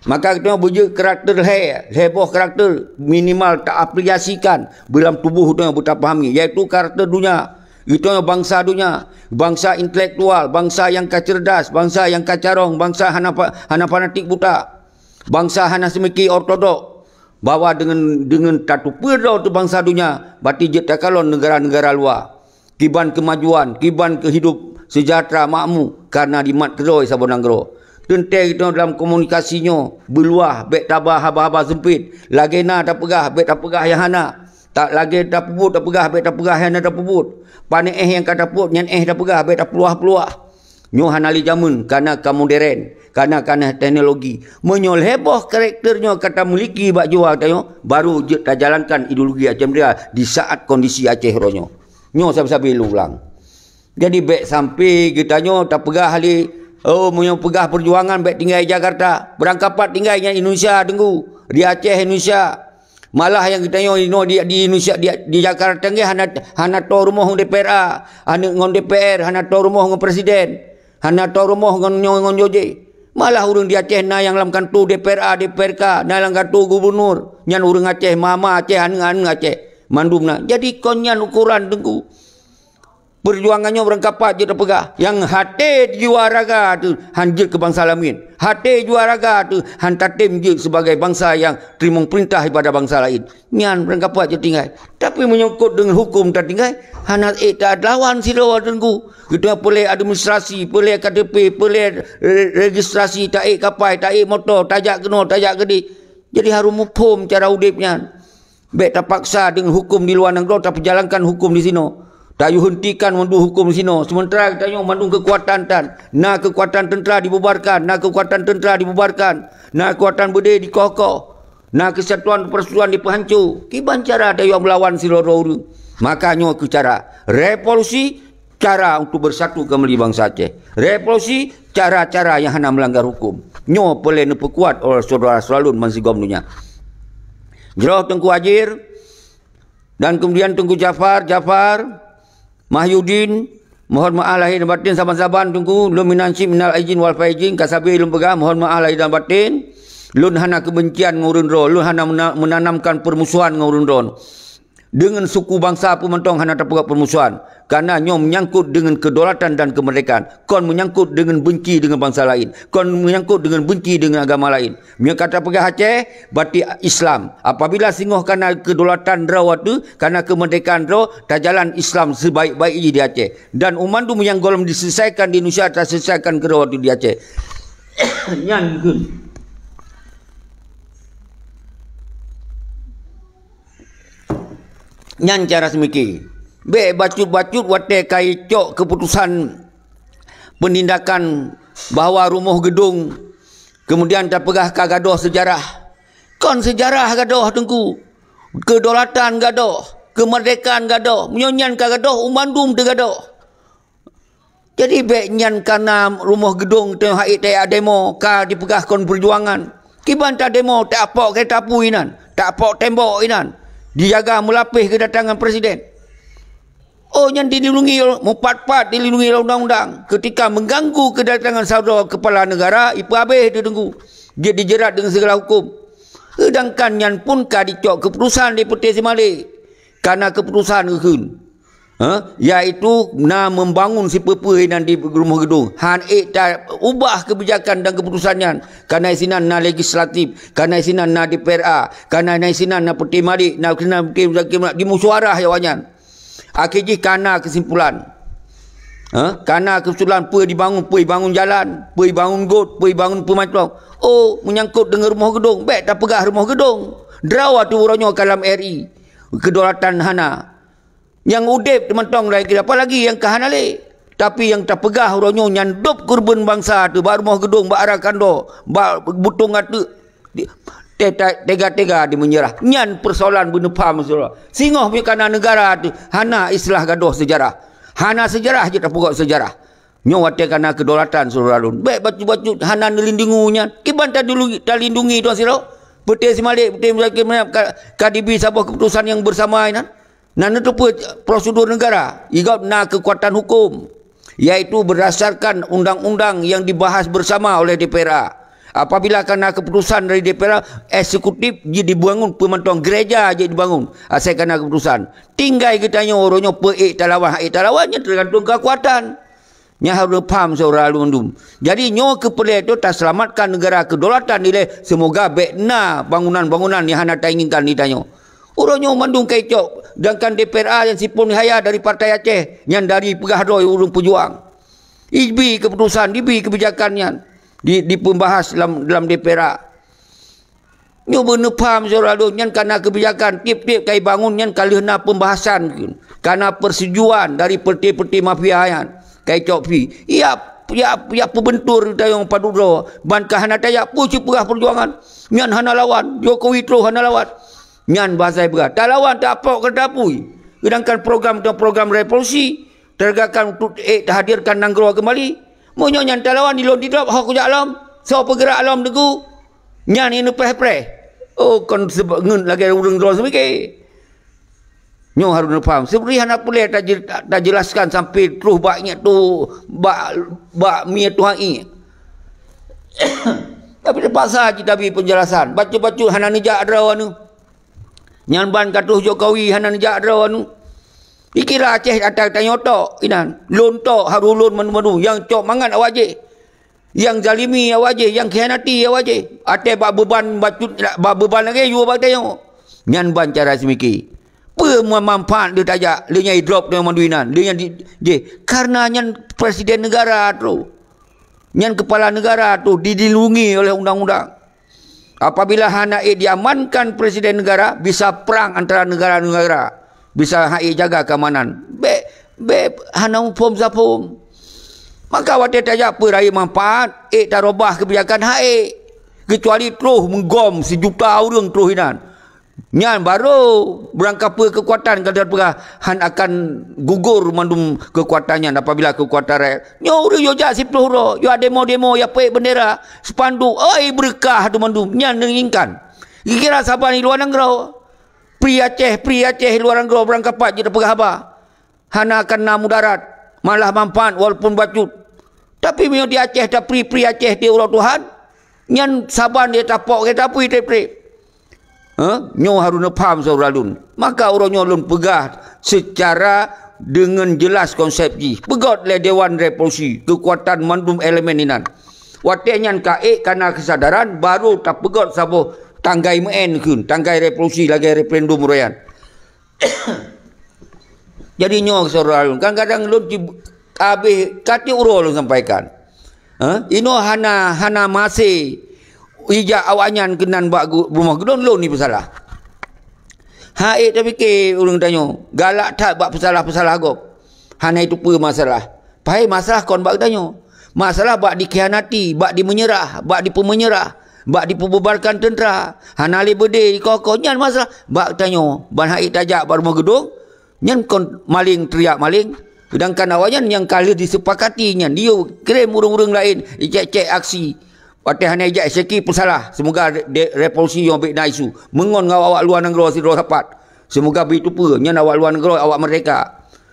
Maka geutanyoe beujeuet karakter lhée, lhée boh karakter minimal taaplikasikan beulam tuboh geutanyoe beutapahami, yaitu karakter donya. Geutanyoe bansa donya, bansa intelektual, bansa nyang ka cerdas, bansa nyang ka carông, bansa hana pa-, hana fanatik buta, bansa hana seumiki ortodok, bahwa deungon, deungon tateupeue droe teuh bansa donya, berarti jeuet takalon neugara-neugara luwa. Kiban keumajuan, kiban keu hidup seujahteura makmu, karena dimat keudroe saboh nanggroe. Teuntée geutanyoe dalam komunikasi nyoe, beuluwah, bék taba haba-haba seumpit. Lagée na tapeugah, bék tapeugah nyang hana. Tak lagée tapeubuet tapeugah, bék tapeugah nyang hana tapeubuet. Pane éh nyang ka tapeubuet, nyan éh tapeugah, bék tapeuloh-peuloh. Nyoe hana lé jameun, kana ka modern, kana, kana teknologi. Meunyoe lhée boh karakter nyoe ka tamiliki bak jiwa geutanyoe, baru jeuet tajalankan ideologi Aceh Merdeka di saat kondisi Aceh uroe nyoe. Nyoe sabe-sabe lôn ulang. Jadi, bék sampai geutanyoe tapeugah lé, "Oh, meunyoe peugah peujuangan bék tinggai Jakarta." Beurangkapat tinggai nyan Indonesia, Teungku. Di Aceh Indonesia. Malah nyang geutanyoe inoe di, di Indonesia, di, di Jakarta nyan hana, hana toe rumoh ngon D P R A, aneuk ngon D P R, hana toe rumoh ngon presiden, hana toe rumoh ngon nyoe ngon nyoe jih. Malah ureuëng di Aceh na nyang lam kantô D P R A, D P R K, na lam kantô gubernur. Nyan ureuëng Aceh, mama Aceh, aneuk-aneuk Aceh. Mandum na. Jadi kon nyan ukoran, Teungku. Peujuangan nyoe beurangkapat jeuet tapeugah, nyang até jiwa raga teuh han jeuet keu bansa laén. Até jiwa raga teuh han tatem jeuet sibagai bansa nyang teurimong peurintah daripada bansa laén. Nyan beurangkapat jeuet tinggai. Tapi meunyoe kot deungon huköm tatinggai, hana ék talawan sidroe Teungku. Geutanyoe peureulée administrasi, peureulée K T P, peureulée re-, registrasi, taék kapai, taék moto, tajak keunoe, tajak keudeh. Jadi harôh muphom cara udeb nyan. Bék tapaksa deungon huköm di luwa nanggroe tapeujalankan huköm di sinoe. Tayue heuntikan mandum huköm di sinoe. Seumeuntara geutanyoe mandum keukuatan tan. Na keukuatan teuntra dibubarkan, na keukuatan teuntra dibubarkan, na keukuatan beudé dikoh-koh, na keusatuan persatuan dipeuhanco. Kiban cara tayue meulawan sidroe-droe ureuëng. Maka nyoe kheueh cara revolusi, cara untuk bersatu kembali bansa Aceh. Revolusi, cara-cara nyang hana melanggar huköm. Nyoe peureulée neupeukuat oleh syedara-syedara lôn bansigom donya. Jroh Teungku Ajir, dan kemudian Teungku Jafar, Jafar, Mahyudin, mohon maaf lahé dan batin saban-saban Teungku, lôn meunan cit minal aidin wal faizin, ka sabe lôn peugah, mohon maaf lahé dan batin, lôn hana keubencian ngon ureuëng droe, lôn hana mena-, menanamkan permusuhan ngon ureuëng droe. Deungon suku bansa peue mantong hana tapeugot peurmusuhan, karena nyoe meunyangkot deungon kedaulatan dan keumeurdekaan, kon meunyangkot deungon benci deungon bansa laén, kon meunyangkot deungon benci deungon agama laén. Meunyoe ka tapeugah Aceh, berarti Islam. Apabila singoh kana kedaulatan droe teuh, kana keumeurdekaan droe, tajalan Islam sebaik-baik jih di Aceh. Dan umat mandum nyang gohlom diselesaikan di Indonesia, taselesaikan keudroe teuh di Aceh. Nyan keuh. Nyan cara seumike. Bék bacut-bacut watée ka icok keuputosan peunindakan bahwa rumoh geudong, keumudian tapeugah ka gadôh seujarah. Kon seujarah gadôh, Teungku. Keudolatan gadôh, keumeurdekaan gadôh. Meunyoe nyan ka gadôh, u mandum teugadôh. Jadi bék nyan kana rumoh geudong teuh hai tajak demo ka dipeugah kon peujuangan. Kiban tademo tapok kereta apui nan, tapok tembok inan, dijaga meulapeh keudatangan presiden. Oh, nyan dilindungi, mupat-pat dilindungi oleh undang-undang. Ketika mengganggu kedatangan saudara kepala negara, ipeuhabéh di teungku. Dia dijerat dengan segala hukum. Sedangkan nyan pun ka dicok keputusan di Putih Simalik. Karena keputusan geukheun. Ha? Yaitu na membangun sipeue-peue nan di rumoh geudong. Han ék ta ubah kebijakan dan keputusan nyan. Karena sinan na legislatif, karena sinan na D P R A, karena sinan na Putih Malik, na sinan Putih Malik, dimusyuarah awaknyan. Akhé jih kana kesimpulan. Ha? Kana kesimpulan peue dibangun, peue dibangun jalan, peue dibangun got, peue dibangun peue mantong. Oh, menyangkut dengan rumoh geudong, bék tapeugah rumoh geudong. Droe ateueh uroe nyoe ka lam R I. Kedaulatan hana. Nyang udeb teumantong lagée, apalagi nyang ka hana lé. Tapi nyang tapeugah uroe nyoe nyan dub keureubeuen bansa teuh bak rumoh geudong, bak ara kandô, bak butông ateueh. Di-, teta-, tega-tega dimeunyeurah. Nyan peusoalan beuneupham syedara. Singoh pih kana neugara teuh hana istilah gadôh seujarah. Hana seujarah jeuet tapeugöt seujarah. Nyoe watée kana kedaulatan syedara lôn. Bék bacut-bacut hana neulindungi nyan. Kiban tadulu-, talindungi tuan sidroe. Putih Simalik, Putih Simalik ka, ka dibi saboh keputusan nyang bersama inan. Na neuteupeue prosedur negara, i gob na keukuatan huköm, yaitu berdasarkan undang-undang yang dibahas bersama oleh D P R A. Apabila ka na keputusan dari D P R A, eksekutif jih dibangun, peumantong gereja jih dibangun, asai ka na keputusan. Tinggai geutanyoe uroe nyoe peu ék talawan, hana ék talawan, nyan teugantung keukuatan. Nyan harôh paham syedara lôn mandum. Jadi, nyoe keupeureulee teuh taseulamatkan neugara kedaulatan ilée, seumoga bék na bangunan-bangunan nyang hana tainginkan di tanyoe. Uroe nyoe mandum ka icok, sedangkan D P R A nyang siphon haya dari Partai Aceh, nyan dari peugah droe ureuëng peujuang. Ibi keuputosan, ibi keubijakan nyan di, dipeubahas lam, lam D P R A. Nyoe beuneupham syedara lôn, nyan kana keubijakan, tieb-tieb ka ibangun nyan ka lheueh na peumbahasan, kana peusetujuan dari peureute-peureute mafia nyan, ka icok pih. Ya, ya, ya peubeuntur tayong padub droe, ban ka hana tajak peue sipeugah peujuangan. Nyan hana lawan, Jokowi troh hana lawan. Nyan bahasa ipeugah, talawan tapok keu tapui. Sedangkan program-program revolusi, Teugakan untuk, eh, tahadirkan nanggroe keumbali. Meunyoe nyan talawan di lôn didrop, ho kujak lom. Soe peugerak lom teungku? Nyan ineupréh-préh. Oh, kon seubab ngeut lagée ureuëng droe seumike. Nyoe harôh neupaham. Seubri hana puléh taje-, tajelaskan sampai troh bak ingat tu, bak, bak mie tuha ié. Tapi terpaksa cit tabi penjelasan. Bacut-bacut hana neujak droe anu. Nyan ban ka troh Jokowi hana neujak droe anu. Dikira Aceh ata tanyoe tok inan. Lôn tok, harôh lôn mandum-mandum. Nyang cok mangat awak jih. Nyang zalimi awak jih, nyang khianati awak jih. Até bak beuban bacut, bak beuban lagée yue bak tanyoe. Nyan ban cara seumike. Peue manfaat lé tajak, lé nyang idrop tanyoe mandum inan, lé nyang di, jih. Karena nyan presiden negara tu. Nyan kepala negara tu dilindungi oleh undang-undang. Apabila hana ék diamankan presiden negara, bisa perang antara negara-negara, bisa hana ék jaga keamanan. Bék, bék hana muphom saphom. Maka watée tajak peurayeuk manfaat, ék tarubah keubijakan hana ék. Keucuali troh meugom sijuta ureuëng troh inan. Nyan barô beurangkapeue keukuatan ka teupeugah, han akan gugur mandum keukuatan nyan apabila keukuatan rakyat. Nyoe ureuëng yue jak siplôh droe, yue demo-demo, yue peuék beundera, spanduk, oi beureukat tu mandum, nyan neuinginkan. Kira saban di luwa nanggroe. Pri Aceh, pri Aceh di luwa nanggroe beurangkapat jeuet tapeugah haba. Hana akan na mudarat, malah manfaat walaupun bacut. Tapi meunyoe di Aceh tapri-pri Aceh di uroe Tuhan, nyan saban dia tapok ke tapui treb-treb. Ha? Nyoe harôh neupaham syedara lôn. Maka uroe nyoe lôn peugah seucara deungon jeulaih konsep jih. Peugöt lé Dewan Revolusi keukuatan mandum elemen inan. Watée nyan ka ék kana keusadaran, barô tapeugöt saboh tanggai meu'en kheun, tanggai revolusi lagée referendum uroe nyan. Jadi nyoe syedara lôn, kadang-kadang lôn ci-, habéh ka tieb uroe lôn sampaikan. Ha? Inoe hana, hana maséh ijak awaknyan keunan bak gu-, rumoh geudong lôn ni peusalah. Hana ék tapike ureuëng tanyoe, galak that bak peusalah-peusalah gob. Hana iteupeue masalah. Padahai masalah kon bak geutanyoe. Masalah bak dikhianati, bak dimeunyeurah, bak dipeumeunyeurah, bak dipeububarkan teuntra. Hana lé beudé dikoh-koh, nyan masalah bak geutanyoe. Ban hana ék tajak bak rumoh geudong, nyan kon maléng teuyak maléng. Sedangkan awaknyan nyang ka lheueh disepakati nyan, diyue kirém ureuëng-ureuëng laén icek-cek aksi. Watée hana ijak syeki peusalah, seumoga de-, revolusi nyang bék na isu. Meungon ngon awak luwa nanggroe sidroe sapat, seumoga bri tupeue nyan awak luwa nanggroe awak merdeka.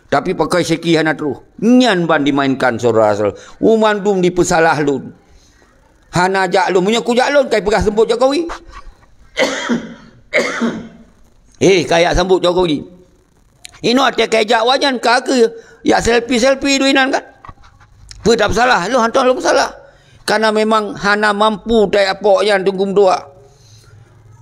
Tapi pakon syeki hana troh. Nyan ban dimainkan syedara-syedara. Meumandum dipeusalah lôn. Hana jak lôn. Meunyoe kujak lôn, kai peugah sambot Jokowi. Eh, kayak sambot Jokowi. Inoe watée kajak awaknyan ka keu yak selfie-selfie doi nan kan. Peue tapeusalah? Lôn hana lôn peusalah. Karena memang hana mampu tajak pok nyan Teungku meutuah.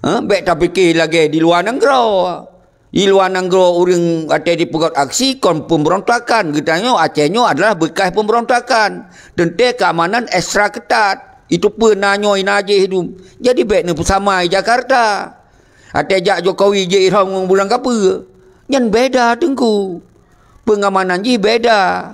Ha, bék tapike lagée di luwa nanggroe. Di luwa nanggroe ureuëng watée dipeugét aksi kon pemberontakan. Geutanyoe Aceh nyoe adalah bekas pemberontakan. Teuntée keamanan ekstra ketat. Itu pun na nyoe na jih dum. Jadi bék neupeusamai Jakarta. Watée jak Jokowi jih irhom ngon bulang kapeue. Nyan beda Teungku. Pengamanan jih beda.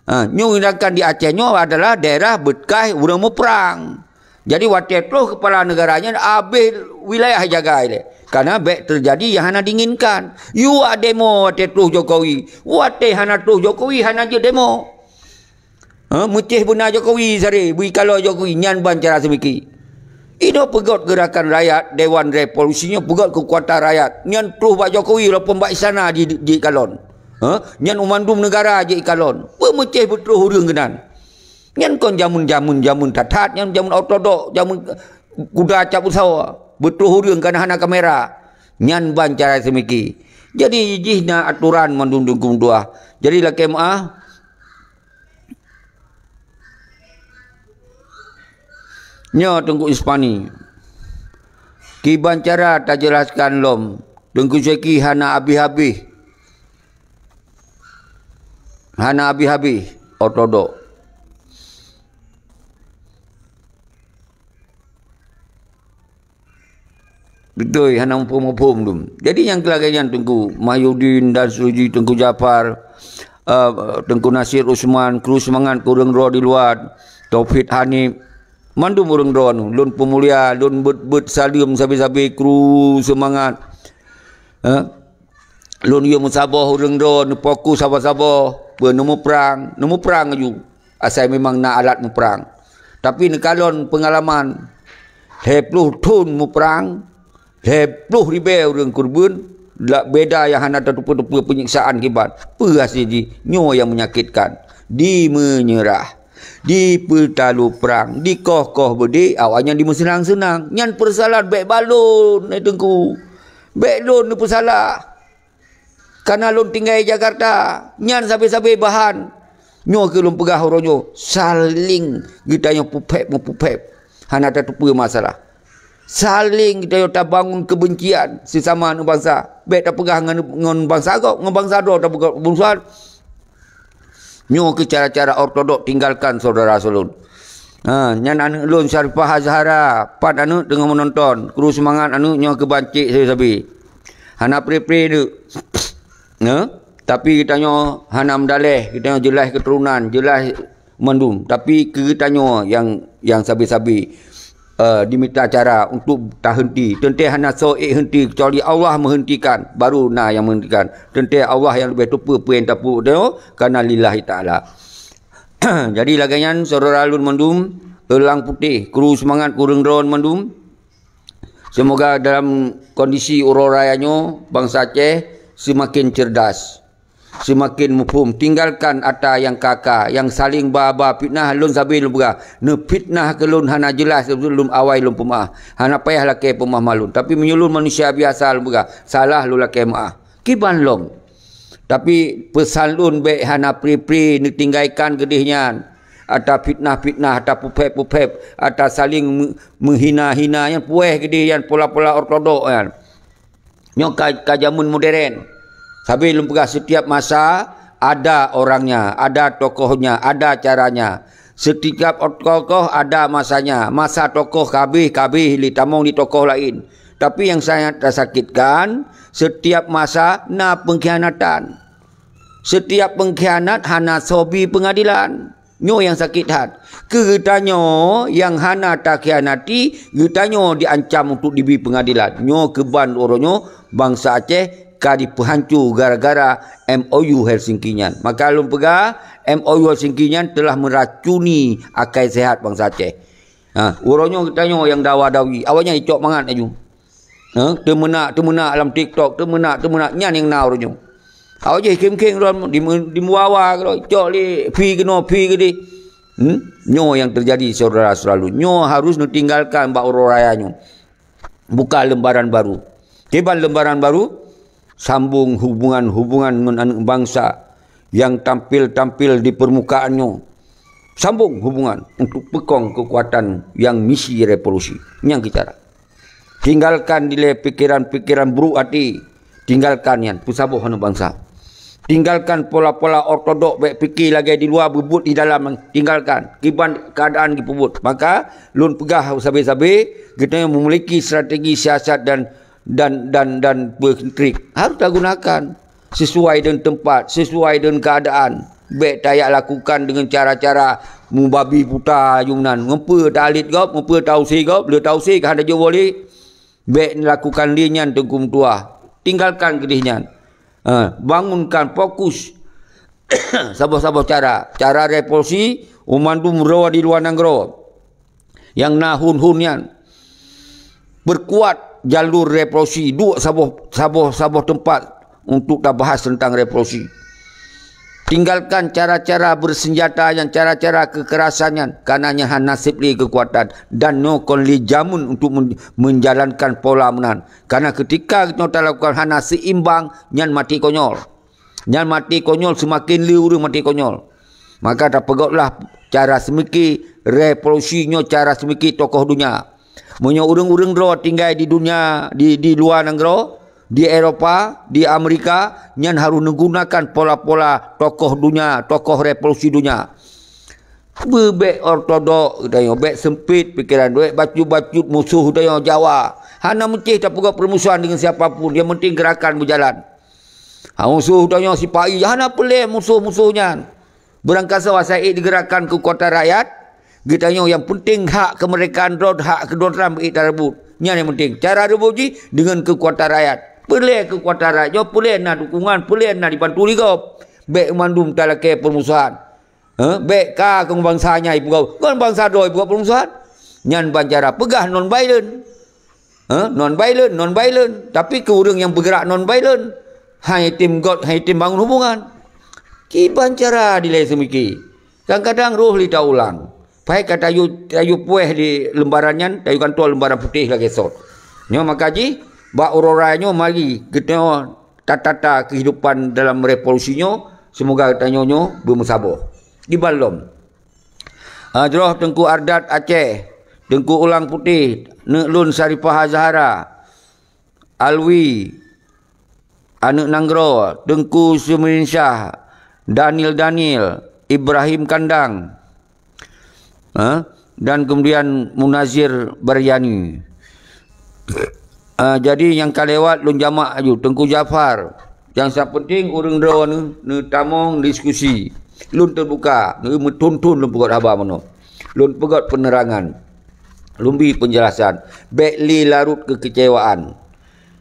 Ha, nyoe sedangkan di Aceh nyoe adalah daerah bekas ureuëng muprang. Jadi watée troh kepala negara nyan habéh wilayah jagai lé. Karena bék terjadi yang hana diinginkan. Yuak demo watée troh Jokowi. Watée hana troh Jokowi hana jeuet demo. Ha, meucéh beuna Jokowi sare, bri kalon Jokowi, nyan ban cara seumiki. Inoe peugét geurakan rakyat, Dewan Revolusi nyoe peugét keukuatan rakyat. Nyan troh bak Jokowi walaupun bak istana di, di kalon. Ha, nyan umandum negara jikalon. Peue meucéh beutroh ureuëng keunan. Nyan kon jameun-jameun, jameun that-that, nyan jameun ortodok, jameun kuda cabut sawa. Beutroh ureuëng kana hana kamera. Nyan ban cara seumiki. Jadi jih na aturan mandum dungkung tuah. Jadi lakée meuah, Nyoe Teungku Ispani. Kiban cara tajeulaskan lom, Teungku Syeki hana habéh-habéh. Hana habéh-habéh ortodok. Beutôi, hana muphom-muphom lom. Jadi nyang keu lagée nyan Teungku Mahyudin dan Suji, Teungku Jafar, eh, Teungku Nasir Usman, kru seumangat keu ureuëng droe di luwa, Taufik Hanif, mandum ureuëng droe nyoe, lôn peumulia, lôn beuet-beuet saleuem sabe-sabe kru seumangat. Eh, lôn yue meusaboh ureuëng droe, neufokus saboh-saboh, beu neumuprang, neumuprang laju. Asai memang na alat muprang. Tapi neukalon peungalaman lhée ploh thon muprang, lhée ploh ribée ureuëng keureubeuen, la-, beda nyang hana tateupeue-teupeue peunyiksaan kiban. Peue hase jih? Nyoe nyang meunyakitkan. Dimeunyeurah, dipeutalo prang, dikoh-koh beudé, awaknyan dimeuseunang-seunang. Nyan peusalah bék balon, eh, Teungku. Bék lôn neupeusalah. Kana lôn tinggai Jakarta, nyan sabe-sabe bahan. Nyoe keuh lôn peugah uroe nyoe, saléng geutanyoe peuphép-meupeuphép. Hana tateupeue masalah. Saléng geutanyoe tabangun keubencian sisama aneuk bansa. Bék tapeugah ngon, ngon bansa gob, ngon bansa droe tapeugah musuhan. Nyoe keuh cara-cara ortodok tinggalkan syedara-syedara lôn. Ha, nyan aneuk lôn Syarifah Azhara, pat aneuk teungoh meunonton. Kru seumangat aneuk nyoe keuh bancék sabe-sabe. Hana pre-pre deuk. Nyoe, tapi geutanyoe hana meudaléh, geutanyoe jeulaih keuturonan, jeulaih mandum. Tapi keu geutanyoe nyang, nyang sabe-sabe, eh, dimita cara untuk tahenti. Teuntée hana soe ék henti, kecuali Allah meuhentikan, baru na nyang meuhentikan. Teuntée Allah nyang leubeh teupeue peue nyang tapeubuet nyoe, kana lillahi ta'ala. Jadi lagée nyan syedara lôn mandum, Elang Putéh, kru seumangat keu ureuëng droe mandum. Seumoga dalam kondisi uroe raya nyoe, bansa Aceh seumaken ceurdas, seumaken muphom. Tinggalkan ata nyang ka-ka, nyang saléng ba-ba fitnah, lôn sabe lôn peugah. Neufitnah keu lôn hana jeulaih, lôn awai lôn peumaah. Hana payah lakée peumaah ma lôn. Tapi meunyoe lôn manusia biasa lôn peugah, salah lôn lakée meuah. Kiban lom. Tapi peusan lôn bék hana pri-pri neutinggaikan keudeh nyan. Ata fitnah-fitnah, ata peuphép-peuphép, ata saléng meu-, meuhina-hina nyan puéh keudeh nyan pola-pola ortodok nyan. Nyoe ka, ka jameun modern. Sabe lôn peugah setiap masa ada orangnya, ada tokohnya, ada caranya. Setiap tokoh ada masanya. Masa tokoh ka habéh, ka habéh lé tamong di tokoh laén. Tapi nyang sangat tasakitkan, setiap masa na pengkhianatan. Setiap pengkhianat hana soe bi peungadilan. Nyoe nyang sakét that. Keu geutanyoe nyang hana takhianati, geutanyoe diancam untuk dibi peungadilan. Nyoe keuban uroe nyoe bansa Aceh ka jipeuhanco gara-gara M O U Helsinki nyan. Maka lôn peugah, M O U Helsinki nyan telah meracuni akai sehat bansa Aceh. Ha, uroe nyoe geutanyoe nyang dawa-dawi, awaknyan icok mangat laju. Ha, teumeunak-teumeunak lam TikTok, teumeunak-teumeunak, nyan nyang na uroe nyoe. Awak jih khém-khém droe, di, di muawa droe, cok lé, pi keunoe, pi keudeh. Hmm? Nyoe nyang teujadi, syedara-syedara lôn. Nyoe harus neutinggalkan bak uroe raya nyoe. Buka lembaran baru. Kiban lembaran baru, sambung hubungan-hubungan ngon aneuëk bansa nyang tampil-tampil di peurmukaan nyoe. Sambung hubungan untuk peukong keukuatan nyang misi revolusi. Nyang keu cara. Tinggalkan dilée pikeran-pikeran buruk hati. Tinggalkan nyan, peusaboh aneuëk bansa. Tinggalkan pola-pola ortodok, bék pike lagée di luwa, beubuet di dalam, tinggalkan. Kiban keuadaan jipeubuet. Maka, lôn peugah sabe-sabe, geutanyoe memiliki strategi siasat dan, dan, dan, dan trik. Harus tagunakan sesuai dengan tempat, sesuai dengan keadaan. Bék tajak lakukan dengan cara-cara mubabi buta laju meunan. Ngon peue talit gob, ngon peue tausé gob, le tausé ka hana jeuet boleh. Bék lakukan lé nyan, Teungku Meutuah. Tinggalkan keudeh nyan. Ha, bangunkan, fokus. Saboh-saboh cara. Cara revolusi, u mandum droe di luwa nanggroe nyang na hun-hun nyan. Peukuat jalur revolusi, duek saboh, saboh, saboh teumpat untuk tabahas teuntang revolusi. Tinggalkan cara-cara bersenjata nyan, cara-cara kekerasan nyan, karena nyan hana sép lé keukuatan dan nyoe kon lé jameun untuk men-, menjalankan pola meunan. Karena ketika nyoe talakukan hana seimbang, nyan maté konyol. Nyan maté konyol, seumaken le ureuëng maté konyol. Maka tapeugotlah cara seumike, revolusi nyoe cara seumike tokoh donya. Meunyoe ureuëng-ureuëng droe tinggai di donya, di, di luwa nanggroe, di Eropa, di Amerika, nyan harus neugunakan pola-pola tokoh donya, tokoh revolusi donya. Beubék ortodok geutanyoe, bék sempit pikeran, bék bacut-bacut musoh geutanyoe Jawa. Hana meucéh tapeugah peurmusuhan dengan siapa pun, yang penting gerakan berjalan. Ha, musoh geutanyoe sipa-i, hana peureulée musoh-musoh nyan. Beurangkasoe asai ék digerakan keukuatan rakyat, geutanyoe nyang penting hak keumeurdekaan droe, hak keudroe beuék tareubot. Nyan nyang penting. Cara reubot jih deungon keukuatan rakyat. Peureulée keukuatan rakyat nyoe, peureulée na dukungan, peureulée na dibantu lé gob. Bék mandum talakée peurmusohan. Heh, bék ka keu bansa nyang ipeugah, kon bansa droe ipeugah peurmusohan. Nyan ban cara peugah non-violent. Ha, non-violent, non-violent. Tapi keu ureuëng nyang beugerak non-violent, han item göt, han item bangun hubungan. Kiban cara dilée seumike. Kadang-kadang roh lé taulang. Pai ka tayue, tayue puéh di lembaran nyan, tayue gantoe lembaran putéh lagée sot. Nyoe maka jih, bak uroe raya nyoe mari geutanyoe tatata keuhidupan dalam revolusi nyoe, seumoga geutanyoe nyoe beumeusaboh. Kiban lom. Ah, jroh Teungku Ardat Aceh, Teungku Ulang Putéh, neuk lôn Syarifah Zahara, Alwi, aneuëk nanggroe, Teungku Sumirin Syah, Daniel Daniel, Ibrahim Kandang, ha? Dan kemudian Munazir Baryani. Ah, jadi nyang ka lewat lôn jamak aju, Teungku Jafar. Nyang sa penting ureuëng droe neu, neutamong diskusi. Lôn teubuka, neu meuthon-thon lôn peugöt haba meunoe. Lôn peugöt penerangan. Lôn bri penjelasan. Bék lé larot keukeucewaan.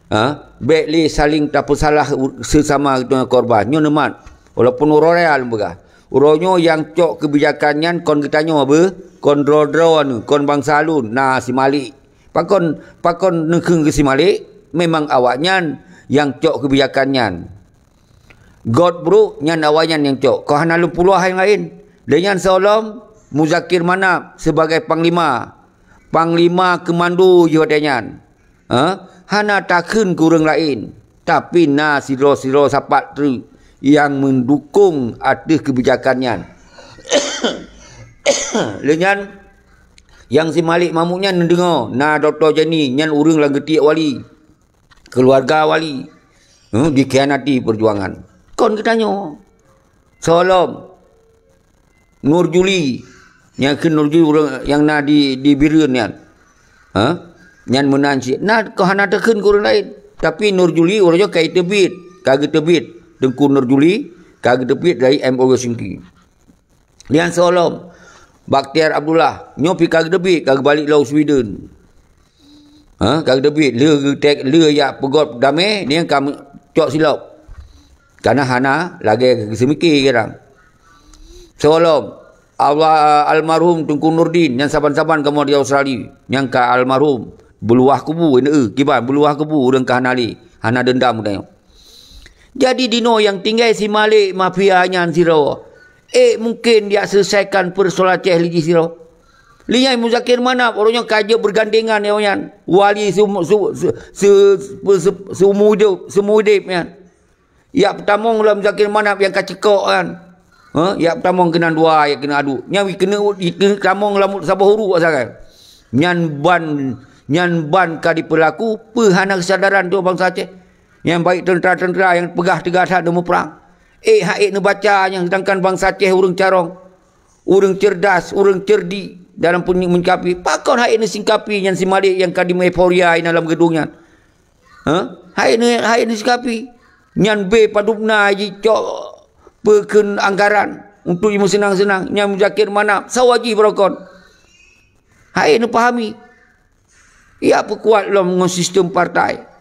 Ha? Bék lé saling tapeusalah u-, seusama geutanyoe korban. Nyoe neumat. Walaupun uroe raya lôn peugah. Uroe nyoe nyang cok keubijakan nyan kon geutanyoe beuh, kon droe-droe neu, kon bansa lôn, na si Malik. Pakon, pakon neukheun keu si Malik? Memang awaknyan nyang cok keubijakan nyan. Göt brok nyan awaknyan nyang cok. Kon hana lôn peuluah nyang laén. Lé nyan sigohlom Muzakir Manaf sibagai panglima. Panglima keumando jih watée nyan. Ha? Hana takheun keu ureuëng laén. Tapi na sidroe-sidroe sapat treuk nyang meudukong ateueh keubijakan nyan. Lé nyan, nyang si Malik Mahmud nyan neudeungoe, na Dokto Jani, nyan ureuëng lam geutiek wali. Keuluwarga wali, hmm, dikhianati peujuangan. Kon geutanyoe. Sigohlom Nur Juli, nyang kheun Nur Juli ureuëng nyang na di, di Bireuen nyan. Ha? Nyan meunan cit. Na, kon hana takheun keu ureuëng laén. Tapi Nur Juli uroe nyoe ka jiteubiet, ka geuteubiet. Teungku Nur Juli ka geuteubiet dari M O U Helsinki. Lé nyan sigohlom Bakhtiar Abdullah, nyoe pih ka geuteubiet, ka geubalek lom u Sweden. Ha, ka geuteubiet, lheueh geutek, lheueh jak peugöt damé, nyan ka me-, cok silop. Karena hana lagée geuseumiké kadang. Soe lom, Allah, almarhum Teungku Nurdin nyang saban-saban kamoe di Australia, nyang ka almarhum, beuluwah kubu, eh, kiban beuluwah kubu ureuëng ka hana lé, hana deundam geutanyoe. Jadi dinoe nyang tinggai si Malik mafia nyan sidroe. Eh, mungken jak seuleusaikan peusoalan Aceh lé jih sidroe. Lé nyan Muzakir Manaf, ureuëng nyoe ka jeuet beugandengan nyoe nyan. Wali seu-, seu-, seu-, seu-, seu-, seumeu udeb, seumeu udeb nyan. Jak peutamong lam Muzakir Manaf nyang ka ceukok nyan. Ha? Jak peutamong keunan dua, jak keunan adu. Nyan keuneuk, keuneuk tamong lam saboh uruek asai. Nyan ban, nyan ban ka dipeulaku, peue hana keusadaran tu bansa Aceh. Nyang baik teuntara-teuntara nyang peugah teuga that neumuprang. Ék han ék neubaca nyang, seudangkan bansa Aceh ureuëng carông, ureuëng ceurdas, ureuëng ceurdik dalam peuny-, menyikapi. Pakon han ék neusingkapi nyan si Malik nyang ka dimeueuforia inan lam geudong nyan? Ha? Han ék neu-, han ék neusingkapi. Nyan bé padubna jicok peue kheun anggaran untuk jimeuseunang-seunang. Nyan Muzakir Manaf, sawa jih barokon. Han ék neupahami. Jak peukuat lom ngon sistem partai.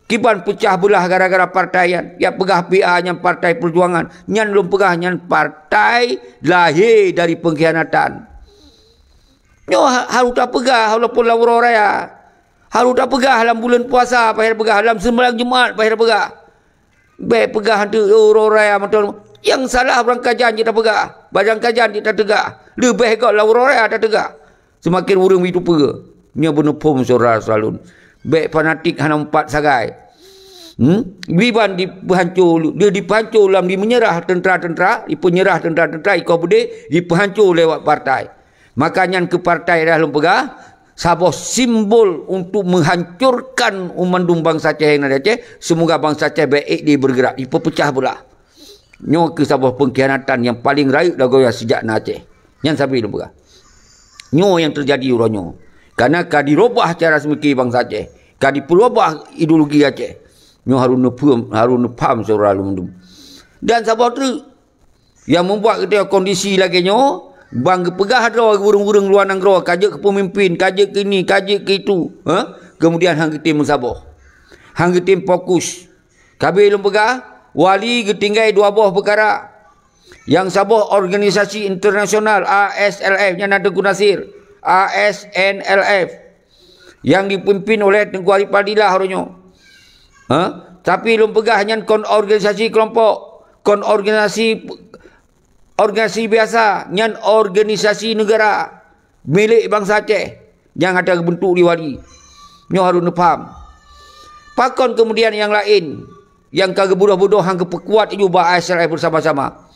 Kiban peucah beulah gara-gara partai nyan. Jak peugah P A nyan partai peujuangan. Nyan lôn peugah nyan partai lahé dari pengkhianatan. Nyoe ha-, harôh tapeugah walaupun lam uroe raya. Harôh tapeugah lam buleuen puasa, payah tapeugah, lam seumbahyang Jumat, payah tapeugah. Bék peugah hantu, "Oh, uroe raya mantong." Nyang salah barangkajan jeuet tapeugah, barangkajan jeuet tateugah. Leubeh göt lam uroe raya tateugah. Seumaken ureuëng jiteupeue. Nyoe beuneuphom syedara seulalu. Bék fanatik hana meupat sagai. Hmm? Biban dipeuhanco, di-, dipeuhanco lam dimeunyerah teuntara-teuntara, dipeunyerah teuntara-teuntara, ikoh beudé, dipeuhanco lewat partai. Maka nyan keu partai dah lôn peugah, saboh simbol untuk menghancurkan mandum bansa Aceh nyang na di Aceh. Semoga bansa Aceh baik ék di bergerak, dipeupecah belah. Nyoe keuh saboh pengkhianatan nyang paleng rayeuk lagoe sejak na Aceh. Nyan sabe lôn peugah. Nyoe nyang teujadi uroe nyoe. Karena ka dirobah cara seumiki bansa Aceh. Ka dipeurobah ideologi Aceh. Nyoe harôh neupaham, harôh neupaham syedara lôn mandum. Dan saboh treuk, nyang meubuat geutanyoe kondisi lagée nyoe, ban geupeugah droe ureuëng-ureuëng luwa nanggroe ka jeuet keu peumimpin, ka jeuet keu ini, ka jeuet keu itu, ha? Kemudian han geutem meusaboh. Han geutem fokus. Ka abéh lôn peugah, Wali geutinggai dua boh peukara. Nyang saboh organisasi internasional A S L F, nyan na Teungku Nasir, A S N L F. Nyang dipimpin oleh Teungku Arif Fadilah uroe nyoe. Ha? Tapi lôn peugah nyan kon organisasi keulompok, kon organisasi, organisasi biasa, nyan organisasi neugara milék bansa Aceh nyang atra geubeuntuk di Wali. Nyoe harôh neupaham. Pakon keumudian nyang laén nyang ka geubodoh-bodoh han geupeukuat laju bak A S L F beusama-sama?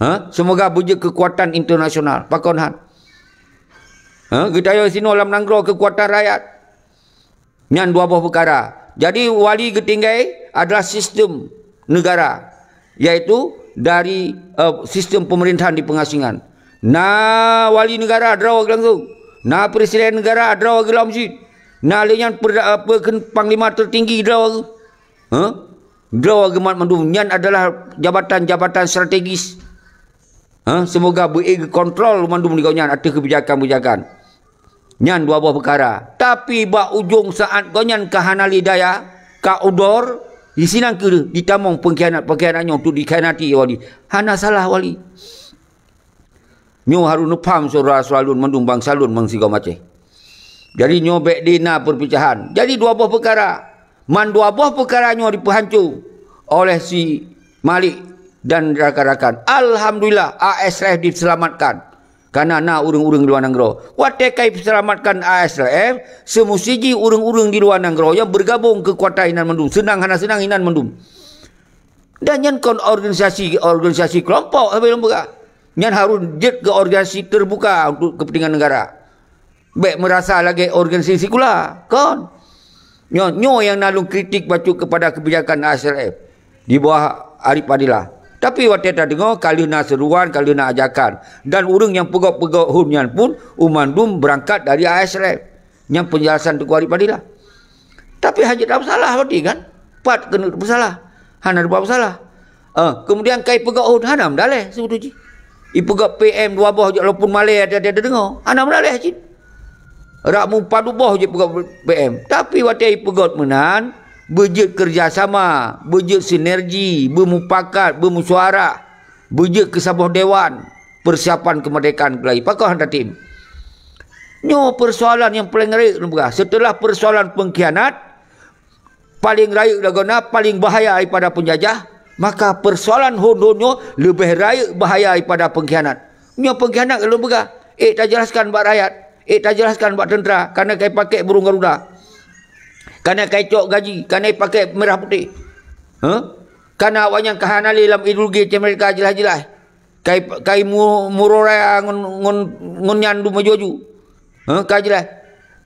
Ha? Seumoga beujeuet keukuatan internasional. Pakon han? Ha, geutanyoe sinoe lam nanggroe keukuatan rakyat. Nyan dua boh peukara. Jadi, Wali geutinggai adalah sistem negara, yaitu dari, eh, sistem pemerintahan di pengasingan. Na Wali Negara droe geuh langsung. Na Presiden Negara droe geuh lam cit. Na lé nyan perda-, eh, pe-, kheun Panglima Tertinggi droe geuh. Ha? Droe geuh mat mandum. Nyan adalah jabatan-jabatan strategis. Ha, seumoga beu-ék geukontrol mandum di gobnyan ateueh keubijakan-keubijakan. Nyan dua boh peukara. Tapi bak ujong saát gobnyan ka hana lé daya, ka udor, disinan keuh ditamong peungkhianat-peungkhianat nyoe untuk dikhianati Wali. Hana salah Wali. Nyoe harôh neupaham syedara seulalu mandum bansa lôn bansigom Aceh. Jadi nyoe bék dina perpecahan. Jadi dua boh peukara. Man dua boh peukara nyoe dipeuhanco oleh si Malik dan rakan-rakan. Alhamdulillah, A S L F diseulamatkan. Karena na ureuëng-ureuëng luwa nanggroe. Watée ka jiseulamatkan A S L F, seumusti jih ureuëng-ureuëng di luwa nanggroe nyang beugabong keukuatan inan mandum. Seunang hana seunang inan mandum. Dan nyan kon organisasi, organisasi keulompok sabe lôn peugah. Nyan harôh jeuet keu organisasi teubuka untuk keupeuntengan negara. Bék meurasa lagée organisasi sikula, kon. Nyoe, nyoe nyang na lôn kritik bacut keupada keubijakan A S L F di bawah Arif Fadilah. Tapi watée tadeungoe ka lheueh na seuruan, ka lheueh na ajakan, dan ureuëng nyang peugét-peugét hom nyan pun mandum beurangkat dari A S L F. Nyan peunjelasan Teungku Arif Fadilah. Tapi hana tapeusalah berarti kan? Pat keuneuk tapeusalah. Hana tapeusalah. Eh, kemudian ka ipeugét hom hana meudaleh sibeutôi jih. Ipeugét P M dua boh jak lopun malée ada-ada deungoe. Hana meudaleh cit. Rak mupadu boh jipeugét P M. Tapi watée ipeugét meunan, beujeuet keureuja sama, beujeuet sinergi, beumupakat, beumusyuarah, beujeuet keu saboh dewan, peusiapan keumeurdekaan keulayi. Pakon hana tem? Nyoe peusoalan nyang paleng rayeuk lôn peugah. Seuteulah peusoalan peungkhianat, paleng rayeuk lagoena, paleng bahaya daripada peunjajah, maka peusoalan hon-hon nyoe leubeh rayeuk bahaya daripada peungkhianat. Nyoe peungkhianat lôn peugah, ék tajelaskan bak rakyat, ék tajelaskan bak teuntra, kana kai pakèk burông Garuda, kana kai cok gaji, kana pakèk merah putéh. Huh? Kana awaknyan ka hana lé lam ideologi Amerika jeulaih-jeulaih. Kai, kai mu-, muroraya ngon, ngon, ngon nyan dum maju-aju. Ha, ka jeulaih.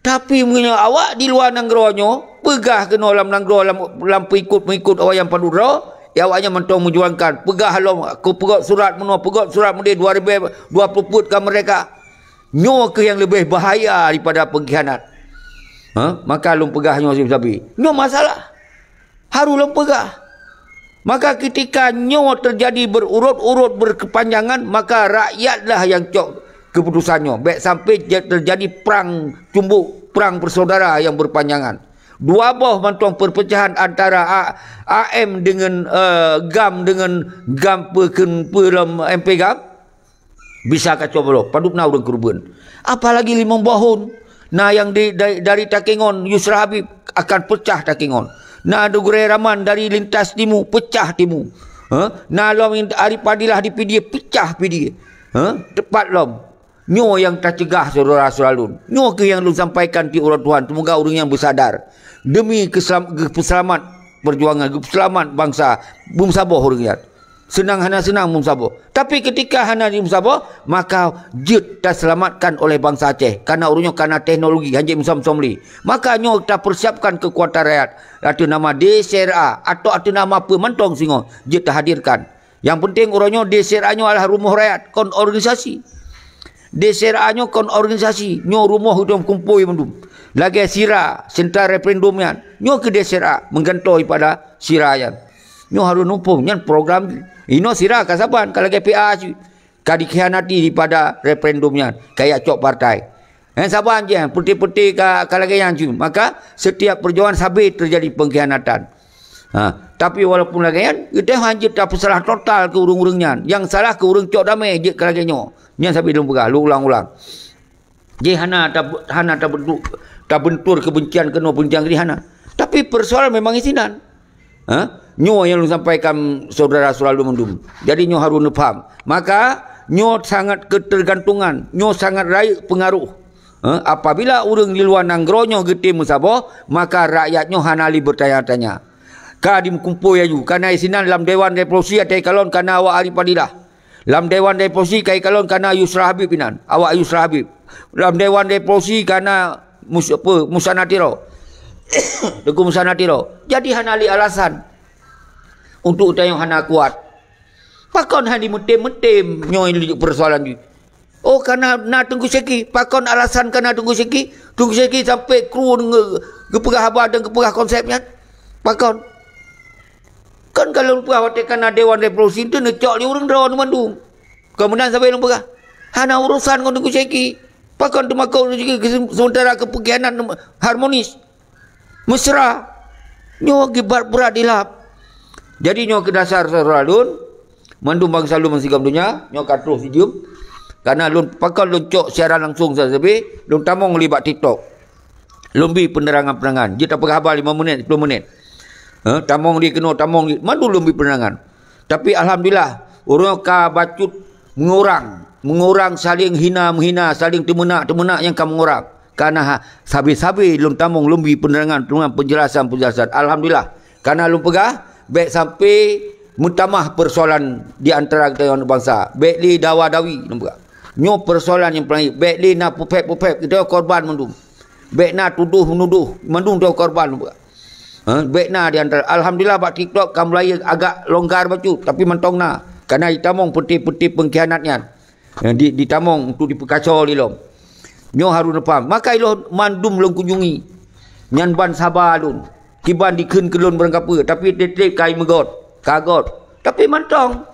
Tapi meunyoe awak di luwa nanggroe nyoe, peugah keunoe lam nanggroe lam, lam peuikot-peuikot awak nyang padub droe, ya awaknyan mantong meujuangkan. Peugah lom, ku peugöt surat meunoe, peugöt surat meudeh dua ribu dua puluh peuet ka meurdeka. Nyoe keuh nyang leubeh bahaya daripada peungkhianat. Ha? Maka lôn peugah nyoe sabe-sabe. Nyoe masalah. Harôh lôn peugah. Maka keutika nyoe teujadi beururot-urot beurkeupanjangan, maka rakyatlah nyang cok keuputosan nyoe. Bèk sampoe jeuet teujadi prang cumbok, prang peusaudara nyang beurpanjangan. Dua boh mantong peurpeucahan antara A-, A M deungon, eh, GAM deungon GAM peue kheun peue lom M P GAM. Bisa kacau balau, padub na ureuëng keureubeuen. Apalagi limong boh thôn, na nyang di, dari, dari Takengon, Yusra Habib akan peucah Takengon. Na Dugurée Raman dari lintas timu, peucah timu. Ha? Na lom nyang ari Padilah di Pidie, peucah Pidie. Ha? Teupat lom. Nyoe nyang taceugah syedara-syedara lôn. Nyoe keuh nyang lôn sampaikan di uroe Tuhan, seumoga ureuëng nyan beusadar. Demi keusam-, geupeuseulamat peujuangan, geupeuseulamat bansa, beumeusaboh ureuëng nyan. Seunang hana seunang meumeusaboh. Tapi keutika hana jimeusaboh, maka jeuet taseulamatkan oleh bansa Aceh. Kareuna ureuëng nyoe kana teknologi, hanjeuet meusom-som lé. Maka nyoe tapeusiapkan keukuatan rakyat. Ateueh nama D C R A, atau ateueh nama peue mantong singoh, jeuet tahadirkan. Nyang peunteng uroe nyoe D C R A nyoe adalah rumoh rakyat, kon organisasi. D C R A nyoe kon organisasi, nyoe rumoh udom kumpôi mandum. Lagée sira, sentra referendum nyan, nyoe keuh D C R A, meugantoe pada sira nyan. Nyoe harôh numpông, nyan program jih. Inoe sira ka saban, ka lagée P A cit. Ka dikhianati daripada referendum nyan, ka jak cok partai. Eh, saban jih, peuté-peuté ka, ka lagée nyan cit. Maka, setiap perjuangan sabe teujadi pengkhianatan. Ha, tapi walaupun lagée nyan, geutanyoe hanjeuet tapeusalah total keu ureuëng-ureuëng nyan. Nyang salah keu ureuëng cok damé jeuet ka lagée nyoe. Nyan sabe lôn peugah, lôn ulang-ulang. Jadi hana tab-, hana tabentuk, tabentur kebencian keunoe, kebencian keudeh, hana. Tapi persoalan memang isinan. Ha? Nyoe nyang lôn sampaikan syedara-syedara lôn mandum. Jadi nyoe harôh neupaham. Maka, nyoe sangat ketergantungan, nyoe sangat rayeuk pengaruh. Ha? Apabila ureuëng di luwa nanggroe nyoe geutem meusaboh, maka rakyat nyoe hana lé beutanya-tanya. Ka dimeukumpôi laju, kana isinan lam Dewan Revolusi atai kalon kana awak Arif Fadilah. Lam Dewan Revolusi kai kalon kana Yusra Habib inan, awak Yusra Habib. Lam Dewan Revolusi kana Mus-, apa, Musa Natiro. Teungku Musa Natiro. Jadi hana lé alasan untuk tanyoe hana kuat. Pakon hana meutem-meutem nyoe lé persoalan jih. Oh, kana na Teungku Syeki. Pakon alasan kana Teungku Syeki? Teungku Syeki sampai kru nge-, geupeugah haba dan geupeugah konsep nyan. Pakon? Kan ka lôn peugah watée kana Dewan Revolusi tu neucok lé ureuëng droe mandum. Kemudian sabe lôn peugah, hana urusan ngon Teungku Syeki. Pakon teumakot Teungku Syeki sementara keu pengkhianat harmonis, mesra. Nyoe akibat berat dilap. Jadi nyoe keuh dasar syedara lôn, mandum bansa lôn meusigom donya, nyoe ka troh sijeuem. Karena lôn pakon lôn cok siaran langsung sabe-sabe, lôn tamong lé bak TikTok. Lôn bi peunerangan-peunerangan. Jeuet tapeugah haba lima menit, sepuluh menit. Ha, tamong di keunoe, tamong di, mandum lôn bi peunerangan. Tapi alhamdulillah, ureuëng ka bacut meungurang, meungurang saling hina-meuhina, saling teumeunak-teumeunak nyang ka meungurang. Kana ha-, sabe-sabe lôn tamong lôn bi peunerangan, peunerangan, penjelasan-penjelasan. Alhamdulillah. Kana lôn peugah, bék sampai meutamah persoalan di antara geutanyoe bansa. Bék lé dawa-dawi lôn peugah. Nyoe persoalan nyang paling, bék lé na peuphép-peuphép, geutanyoe korban mandum. Bék na tudoh-menudoh, mandum geutanyoe korban lôn peugah. Ha, bék na di antara. Alhamdulillah bak TikTok ka mulai agak longgar bacut, tapi mantong na. Kana jitamong peuté-peuté peungkhianat nyan. Eh, di, ditamong untuk dipeukaco lé lom. Nyoe harôh neupaham. Maka ilôn mandum lôn kunjungi. Nyan ban saba lôn. Kiban dikheun keu lôn barangkapeue, tapi tieb-tieb ka imeugot, ka got. Tapi mantong.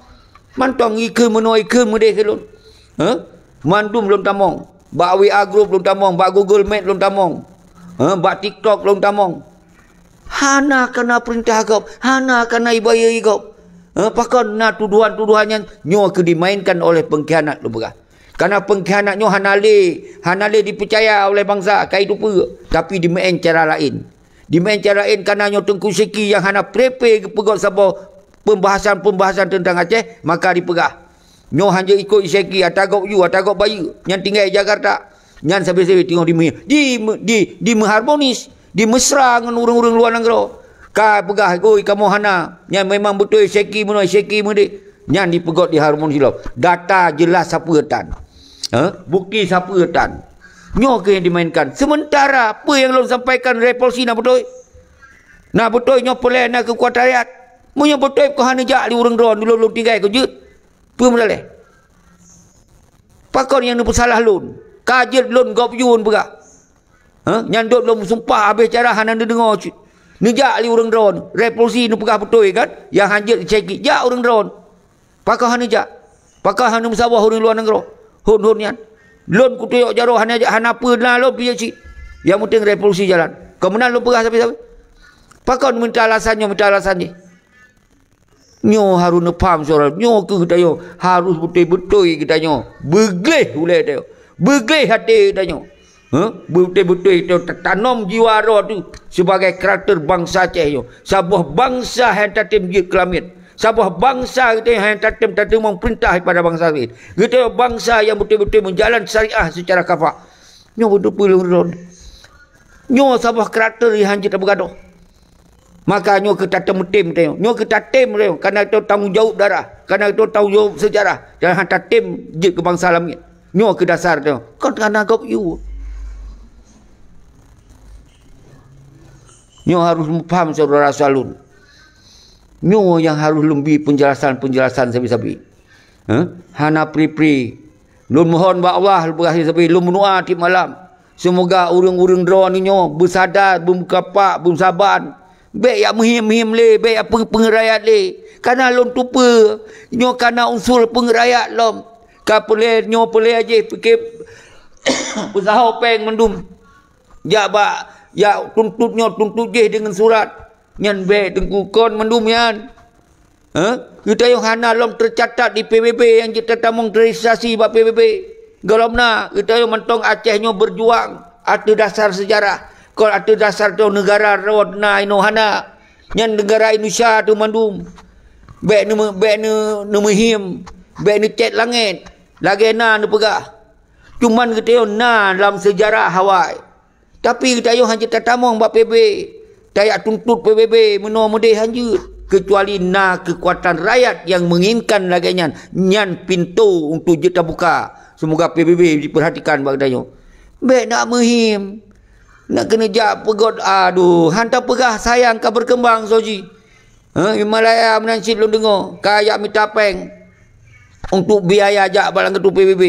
Mantong ikheun meunoe, ikheun meudeh keu lôn. Heh? Mandum lôn tamong. Bak W A group lôn tamong, bak Google Meet lôn tamong. Heh? Bak TikTok lôn tamong. Hana kana peurintah gob, hana kana ibayeue gob. Eh, pakon na tuduhan-tuduhan nyan nyoe keu dimainkan oleh pengkhianat lôn peugah. Karena pengkhianat nyoe hana lé, hana lé dipeucaya oleh bansa, kai tupeue, tapi dimeu'en cara laén. Dimeu'en cara laén karena nyoe Teungku Syeki nyang hana prepe geupeugöt saboh pembahasan-pembahasan tentang Aceh, maka dipeugah. Nyoe hanjeuet ikot Syeki ata gob yu, ata gob bayeue, nyang tinggai di Jakarta. Nyan sabe-sabe teungoh dimeu-, di, di, dimeuharmonis, dimesra ngon ureuëng-ureuëng luwa nanggroe. Ka peugah, "Oi, kamoe hana. Nyan memang beutôi Syeki meunoe, Syeki meudeh." Nyan dipeugöt diharmonis lom. Data jelas sapeue tan. Ha? Bukti sapeue tan. Nyoe keuh nyang dimainkan. Sementara peue nyang lôn sampaikan revolusi na beutôi. Na beutôi nyoe peulée na keukuatan rakyat. Meunyoe beutôi keuh hana jak lé ureuëng droe, lôn, lôn tinggai keu jeuet. Peue meulaleh? Pakon nyang neupeusalah lôn? Ka jeuet lôn gob yun peugah. Ha? Nyan dot lôn meusumpah habéh cara hana neudeungoe cit. Neujak lé ureuëng droe, revolusi neupeugah beutôi kan? Nyang hanjeuet Syeki jak ureuëng droe. Pakon hana jak? Pakon hana meusaboh ureuëng luwa nanggroe? Hon-hon nyan. Lôn kutuyok jaroe hana jak, hana peue na lôn pijak cit. Nyang penting revolusi jalan. Kon meunan lôn peugah sabe-sabe. Pakon minta alasan nyoe, minta alasan jih. Nyoe harôh neupaham syedara, nyoe keuh geutanyoe harôh beutôi-beutôi geutanyoe beugleh ulée tanyoe, beugleh até tanyoe. Heh, beutôi-beutôi tanyoe tatanom jiwa droe teuh sibagai karakter bansa Aceh nyoe. Saboh bansa hana tatem jeuet keu lamiet. Saboh bansa geutanyoe hana tatem tateumong peurintah daripada bansa laén. Geutanyoe bansa nyang beutôi-beutôi meujalan syariah seucara kafah. Nyoe beutôi peue lôn ron. Nyoe saboh karakter nyang hanjeuet tabeugadoh. Maka nyoe keuh tatem-tem tanyoe. Nyoe keuh tatem tanyoe. Kana tanyoe tanggong jaweueb darah. Kana tanyoe tanggong jaweueb seujarah. Dan hana tatem jeuet keu bansa lamiet. Nyoe keuh dasar tanyoe. Kon kana gob yue. Nyoe harôh mupham syedara salun. Nyoe nyang harôh lôn bi peunjelasan-peunjelasan sabe-sabe. Heh? Hana pri-pri. Lôn mohon bak Allah, lôn peugah sabe-sabe, lôn meudoa tiep malam. Seumoga ureuëng-ureuëng droeneuh nyoe beusada, beumeukapak, beumeusaban. Bék yak meuhiem-hiem lé, bék yak peung-, peungeurayat lé. Kana lôn tupeue, nyoe kana unsur peungeurayat lom. Ka peulée, nyoe peulée jih pike peusaho péng mandum. Jak bak, jak tuntot nyoe, tuntot jih deungon surat. Nyan bék teungku kon mandum nyan. Heh? Geutanyoe hana lom teucatat di P B B nyang jeuet tatamong registrasi bak P B B. Gohlom na, geutanyoe mantong Aceh nyoe beujuang ateueh dasar seujarah. Kon ateueh dasar teuh neugara droe na inoe hana. Nyan neugara Indonesia teuh mandum. Bék neume-, bék neu-, neumeuhiem, bék neucét langét. Lagée na neupeugah. Cuman geutanyoe na lam seujarah awai. Tapi geutanyoe hana jeuet tatamong bak P B, tajak tuntot P B B meunoe meudeh hana jeuet, keucuali na keukuatan rakyat nyang menginginkan lagée nyan, nyan pintoe untuk jeuet tabuka. Seumoga P B B dipeurhatikan bak geutanyoe. Bék nak meuhiem, nak keuneuk jak peugöt, aduh, hana tapeugah sayang ka berkembang soe jih. Ha, Himalaya meunan cit lôn deungoe, ka jak mita péng untuk biaya jak bak lam keutu P B B.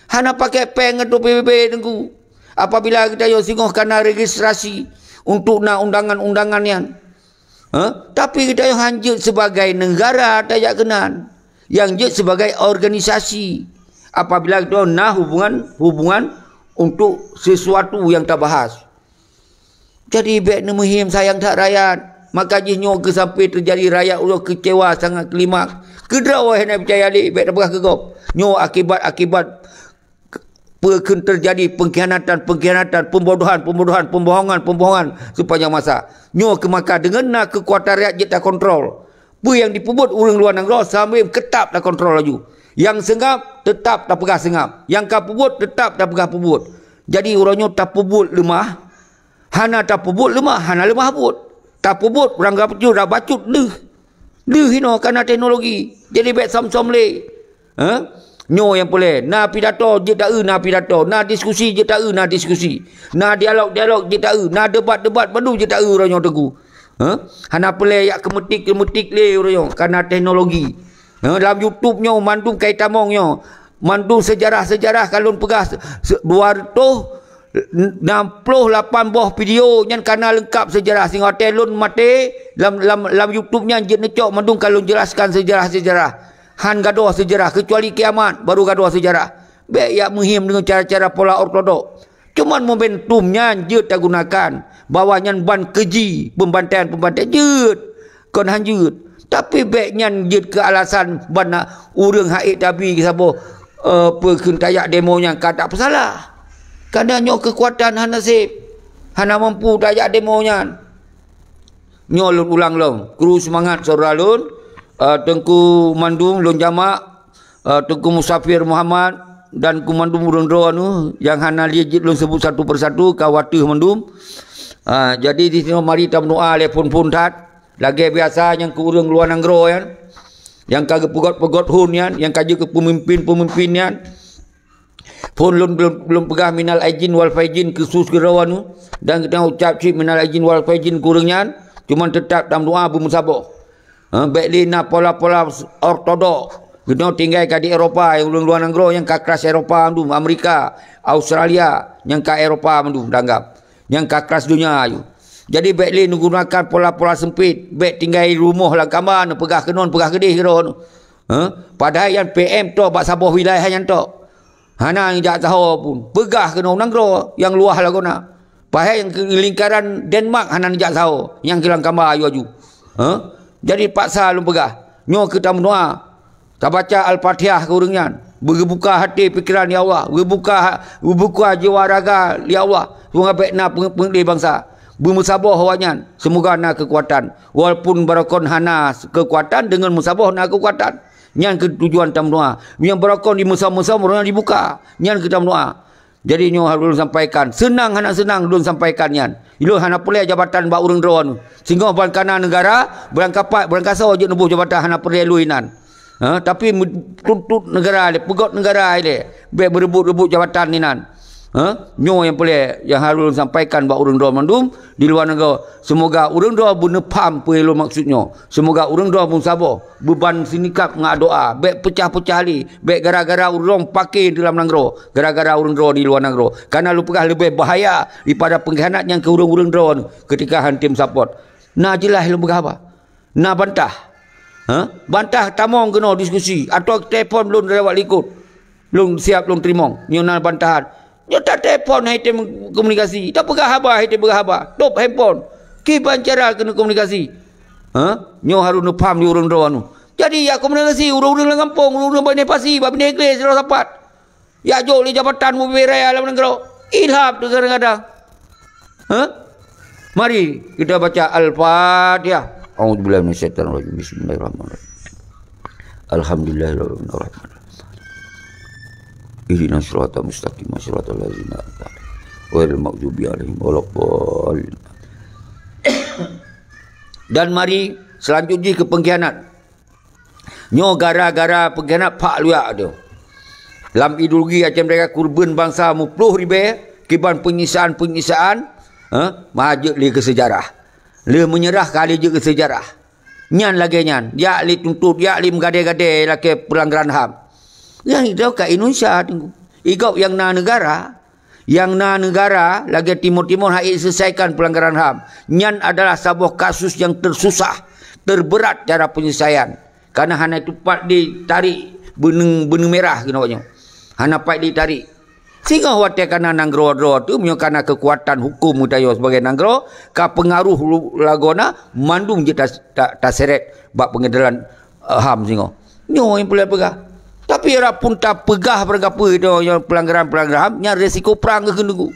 Hana pakai péng keutu P B B teungku. Apabila geutanyoe singoh kana registrasi untuk na undangan-undangan nyan. Ha? Tapi geutanyoe hana jeuet sibagai neugara tajak keunan. Nyang jeuet sibagai organisasi. Apabila geutanyoe na hubungan, hubungan untuk sesuatu nyang tabahas. Jadi bék neumeuhiem sayang that rakyat. Maka jih nyoe keuh sampai teujadi rakyat uroe keucewa sangat keulimak. Keudroe hana peucaya lé, bék tapeugah keu gob. Nyoe akibat-akibat peue kheun teujadi pengkhianatan-pengkhianatan, pembodohan-pembodohan, pembohongan-pembohongan sepanjang masa. Nyoe keuh maka deungon na keukuatan rakyat jeuet takontrol. Peue nyang jipeubuet ureuëng luwa nanggroe sambil keutap takontrol laju. Nyang seungab teutap tapeugah seungab. Nyang ka peubuet teutap tapeugah peubuet. Jadi uroe nyoe tapeubuet leumah, hana tapeubuet leumah, hana leumah buet. Tapeubuet ureuëng ka peucue dak bacut deuh. Deuh inoe kana teknologi. Jadi bék som-som lé. Ha? Nyoe nyang peureulée, na pidato jeuet taeu, na pidato, na diskusi jeuet taeu, na diskusi, na dialog-dialog jeuet taeu, na debat-debat bandum jeuet taeu uroe nyoe teungku. Ha? Hana peureulée jak keumetik-keumetik lé uroe nyoe kana teknologi. Ha? Lam YouTube nyoe mandum kai tamong nyoe. Mandum seujarah-seujarah ka lôn peugah se-, se-, dua reutôh nam ploh lapan boh video nyan kana leungkap seujarah. Singoh watée lôn maté, lam, lam, lam YouTube nyan jeuet neucok mandum ka lôn jelaskan seujarah-seujarah. Han gadôh seujarah, keucuali kiamat baru gadôh seujarah. Bék jak meuhiem deungon cara-cara pola ortodok. Cuman momentum nyan jeuet tagunakan, bahwa nyan ban keuji peumbantaian-peumbantaian jeuet, kon han jeuet. Tapi bék nyan jeuet keu alasan ban ureuëng haiek tabi saboh, eh, peue kheun tajak demo nyan ka tak peusalah. Karena nyoe keukuatan hana sép, hana mampu tajak demo nyan. Nyoe lôn ulang lom, kru seumangat syedara lôn, eh, Teungku mandum lôn jamak, eh, Teungku Musafir Muhammad dan keu mandum ureuëng droe nyoe nyang hana lé jeuet lôn seubut satu persatu ka wateuh mandum. Ah, jadi di sinoe mari tameudoa lé phon-phon that. Lagée biasa nyang keu ureuëng luwa nanggroe nyan, nyang ka geupeugöt-peugöt hon nyan, nyang ka jeuet keu peumimpén-peumimpén nyan. Phon lôn, lôn, lôn peugah minal aidin wal faizin keu su sidroe nyoe, dan geutanyoe ucab cit minal aidin wal faizin keu ureuëng nyan, cuman teutap tameudoa beumeusaboh. Ha, bék lé na pola-pola ortodok. Geutanyoe tinggai ka di Eropa, ureuëng luwa nanggroe nyang ka kras Eropa mandum, Amerika, Australia, nyang ka Eropa mandum tanggap. Nyang ka kras donya ayue. Jadi bék lé neugunakan pola-pola seumpit, bék tinggai rumoh lam kama neupeugah keunoe, peugah keudeh keudroe. Ha? Padahai nyan P M tok bak saboh wilayah nyan tok. Hana neujak saho pun. Peugah keunoe nanggroe nyang luwah lagoena. Padahai nyang keu lingkaran Denmark hana neujak saho, nyang keu lam kama ayue aju. Ha? Jadi paksa lôn peugah, nyoe keu tameudoa. Tabaca Al-Fatihah keu ureuëng nyan. Beubuka hati pikiran, ya Allah. Beubuka, beubuka jiwa raga, ya Allah. Semoga bék na peng-, pengedeh bansa. Beumeusaboh awaknyan. Semoga na keukuatan. Walaupun barokon hana keukuatan, deungon meusaboh na keukuatan. Nyan keu tujuan tameudoa. Nyang barokon dimeusaboh-saboh, ureuëng nyan dibuka. Nyan keu tameudoa. Jadi nyoe harôh lôn sampaikan. Seunang hana seunang lôn sampaikan nyan. Ilôn hana peureulée jabatan bak ureuëng droe nyoe. Singoh ban kana neugara, beurangkapat, beurangkasoe jeuet neuboh jabatan hana peureulée lôn inan. Ha, tapi meutuntut neugara lé, peugöt neugara lé, bék beureubot-reubot jabatan inan. Ha, nyoe nyang peureulée nyang harôh lôn sampaikan bak ureuëng droe mandum di luwa nanggroe. Semoga ureuëng droe beuneupham peue lôn maksud nyoe. Semoga ureuëng droe beumeusaboh. Beuban sinikab ngon doa, bék peucah-peucah lé, bék gara-gara ureuëng paké di lam nanggroe, gara-gara ureuëng droe di luwa nanggroe. Karena lôn peugah leubeh bahaya daripada pengkhianat nyang keu ureuëng-ureuëng droe keutika han tem sapot. Na jeulaih lôn peugah haba. Na bantah. Ha? Bantah tamong keunoe diskusi atau telepon lôn lewat likot. Lôn siap lôn teurimong. Nyoe na bantahan. Nyoe tatelepon hai tem komunikasi, tapeugah haba hai tem peugah haba, top handphone. Kiban cara keuneuk komunikasi. Ha? Nyoe harôh neupham di ureuëng droe nyoe. Jadi yak komunikasi ureuëng-ureuëng lam gampông, ureuëng-ureuëng bak binéh pasi, bak binéh glé sidroe sapat. Yak jok lé jabatan mubi raya lam nanggroe. Ilham tu kadang-kadang. Ha? Mari kita baca Al-Fatihah. A'udzubillahi minasyaitonirrajim. Bismillahirrahmanirrahim. Alhamdulillahirabbil alamin. Ihdinas siratal mustaqim, siratal ladzina an'amta 'alaihim, ghairil maghdubi 'alaihim waladdallin. Dan mari selanjut jih keu pengkhianat. Nyoe gara-gara pengkhianat phak luyak tu. Lam ideologi Aceh Merdeka, kurban bansa meuplôh ribée kiban penyiksaan-penyiksaan, eh, meuhajat lé keu seujarah. Lé meunyeurah ka lé jeuet keu seujarah. Nyan lagée nyan, jak lé tuntut, jak lé meugadée-gadée lakée peulanggaran ham. Nyang itu ka Indonesia, Teungku. Igob nyang na neugara, nyang na neugara lagée Timor-Timor hana selesaikan peulanggaran ham. Nyan adalah saboh kasus nyang teususah, teubeurat cara peunyeulesaian. Karena hana teumpat jitarék beuneueng, beuneueng mirah keunoe nyoe. Hana pat jitarék. Singoh watée kana nanggroe droe teuh, meunyoe kana keukuatan huköm geutanyoe sibagai nanggroe, ka peungaruh lu-, lagoena mandum jeuet ta-, ta-, taseret bak peungeudeulan, eh, ham singoh. Nyoe nyang peureulée peugah. Tapi walaupun tapeugah barangkapeue itu nyang peulanggaran-peulanggaran ham, nyan resiko prang keu keuneuk.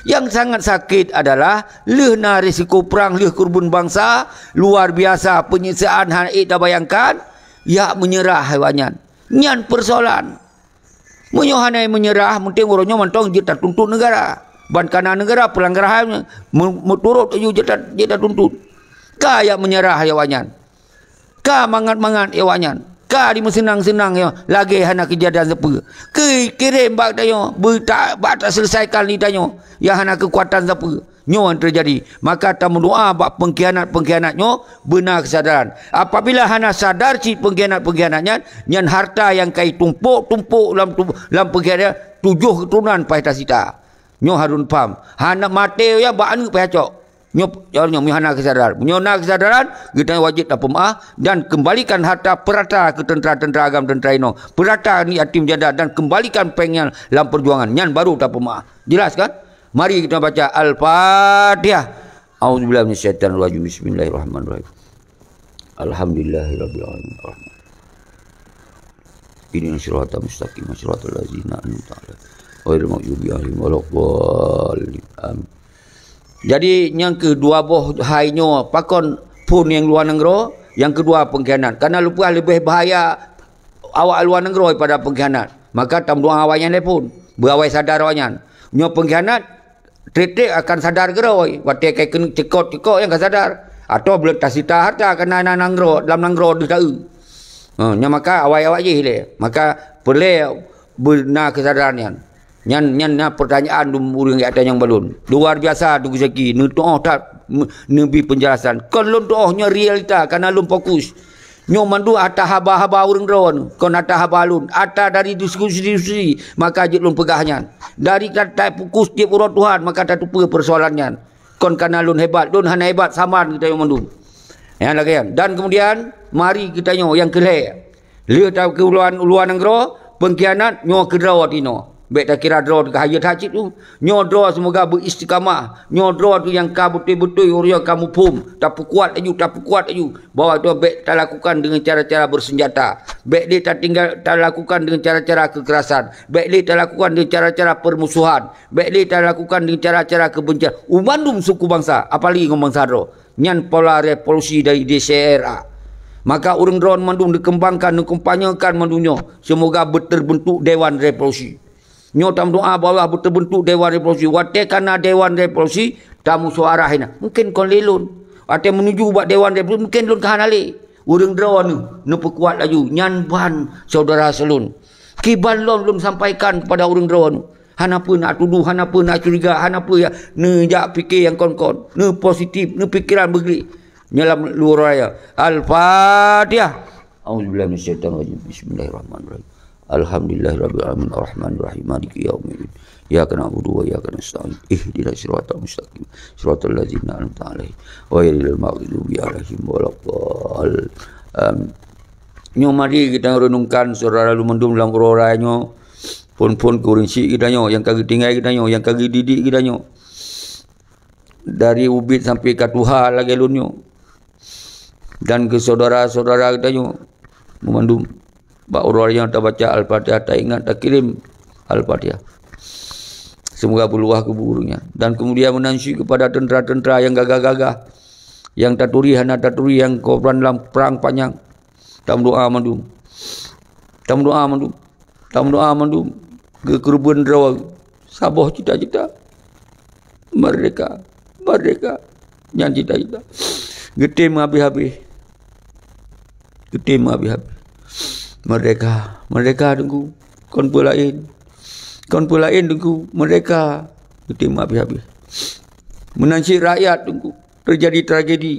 Nyang sangat sakét adalah lheueh na resiko prang, lheueh keureubeuen bansa, luar biasa peunyiksaan hana ék tabayangkan, jak meunyeurah awaknyan. Nyan peusoalan. Meunyoe hana meunyeurah, mungken uroe nyoe mantong jeuet tatuntut neugara. Ban kana neugara peulanggaran ham meu-, meuturot laju jeuet ta-, jeuet tatuntut. Ka jak meunyeurah awaknyan. Ka mangat-mangat awaknyan. Ka dimeuseunang-seunang nyoe lagée hana keujadian sapeue. Keu kirém bak tanyoe, beuta-, bak taseulesaikan lé tanyoe nyang hana keukuatan sapeue. Nyoe nyang teujadi. Maka tameudoa bak peungkhianat-peungkhianat nyoe beuna keusadaran. Apabila hana sadar cit peungkhianat-peungkhianat nyan, nyan harta nyang ka itumpôk-tumpôk lam tu-, lam peungkhianat tujoh keuturonan paih tasita. Nyoe harôh paham. Hana maté ya bak aneuëk paih cok. Nyoe, nyoe, nyoe hana keusadaran. Meunyoe na keusadaran, geutanyoe wajéb tapeumeu'ah dan keumbalikan harta peurata keu teuntra-teuntra agam teuntra inoe. Peurata aneuk yatim janda dan keumbalikan péng nyan lam peujuangan. Nyan baru tapeumeu'ah. Jelas kan? Mari kita baca Al-Fatihah. A'udzubillahi minasyaitonirrajim. Bismillahirrahmanirrahim. Alhamdulillahirabbil alamin. Ihdinas siratal mustaqim, siratal ladzina an'amta 'alaihim, ghairil maghdubi 'alaihim waladdallin. Amin. Jadi, nyang keudua boh hai nyoe, pakon phon nyang luwa nanggroe, nyang keudua pengkhianat. Karena leupah leubeh bahaya awak luwa nanggroe daripada pengkhianat. Maka tameudoa awai nyan lé phon, beu awai sadar awak nyan. Nyoe pengkhianat, treb-treb akan sadar keudroe. Watée ka keuneuk ceukot-ceukot nyang ka sadar. Atawa buleuen tasita harta kana na nanggroe, lam nanggroe deuh taeu. Ha, nyan maka awai awak jih lé. Maka peureulée beuna keusadaran nyan. Nyan, nyan na peurtanyaan dum ureuëng di ateueh nyang balon. Luar biasa Teungku Zaki, neutuoh that, me-, neubi peunjelasan. Kon lôn tuoh, nyoe realita, kana lôn fokus. Nyoe mandum ata haba-haba ureuëng droe, kon ata haba lôn, ata dari diskusi-diskusi, maka jeuet lôn peugah nyan. Dari ka tafokus tieb uroe Tuhan, maka tateupeue peusoalan nyan. Kon kana lôn hebat, lôn hana hebat, saman geutanyoe mandum. Nyan lagée nyan. Dan kemudian, mari geutanyoe nyang keu lhée. Lheueh ta keu uluan, uluan nanggroe, pengkhianat, nyoe keu droe tinoe. Bék takira droe teuka hayeu that cit tu. Nyoe droe seumoga beuistiqamah. Nyoe droe tu nyang ka beutôi-beutôi ureuëng ka muphom. Tapeukuat laju, tapeukuat laju. Bahwa tu bék talakukan dengan cara-cara bersenjata. Bék lé tatinggal, talakukan dengan cara-cara kekerasan. Bék lé talakukan dengan cara-cara permusuhan. Bék lé talakukan dengan cara-cara kebencian. U mandum suku bansa, apalagi ngon bansa droe. Nyan pola revolusi dari D C R A. Maka ureuëng droe mandum dikembangkan, dikampanyekan mandum nyoe. Seumoga beuteubentuk dewan revolusi. Nyoe tameudoa bak Allah beuteubentuk dewan revolusi. Watée kana dewan revolusi, tamusyawara hina. Mungkin kon lé lôn. Watée meunuju bak dewan revolusi, mungkin lôn ka hana lé. Ureuëng droe nyoe neupeukuat laju. Nyan ban syedara seulon. Kiban lôn, lôn sampaikan kepada ureuëng droe nyoe. Hana peue nak tudoh, hana peue nak curiga, hana peue ya, neujak pike nyang kon-kon, neupositif, neupikiran beugrik. Nyoe lam luar raya. Al-Fatihah. A'udzubillahi minasyaitonirrajim. Bismillahirrahmanirrahim. Alhamdulillahirabbil alamin, arrahmanirrahim, maliki yaumiddin. Iyyaka na'budu wa iyyaka nasta'in. Ihdinas siratal mustaqim. Siratal ladzina an'amta 'alaihim, ghairil maghdubi 'alaihim waladdallin. Amin. Nyoe mari kita renungkan syedara lôn mandum lam uroe raya nyoe. Phon-phon keu ureuëng syik geutanyoe, nyang ka geutinggai geutanyoe, nyang ka geudidik geutanyoe. Dari ubit sampai ka tuha lagée lôn nyoe. Dan keu syedara-syedara geutanyoe, meumandum. Bak uroe nyoe tabaca Al-Fatihah, taingat, takirém Al-Fatihah. Seumoga beuluwah keu ureuëng nyan. Dan kemudian meunan syik kepada teuntra-teuntra nyang gagah-gagah. Nyang taturi hana taturi, nyang korban lam prang panyang. Tameudoa mandum. Tameudoa mandum. Tameudoa mandum. Geukeureubeuen droe. Saboh cita-cita. Merdeka. Merdeka. Nyan cita-cita. Geutem habéh-habéh. Geutem habéh-habéh. Merdeka. Merdeka, Teungku. Kon peue laén. Kon peue laén, Teungku. Merdeka. Geutem habéh-habéh. Meunan cit rakyat, Teungku. Terjadi tragedi.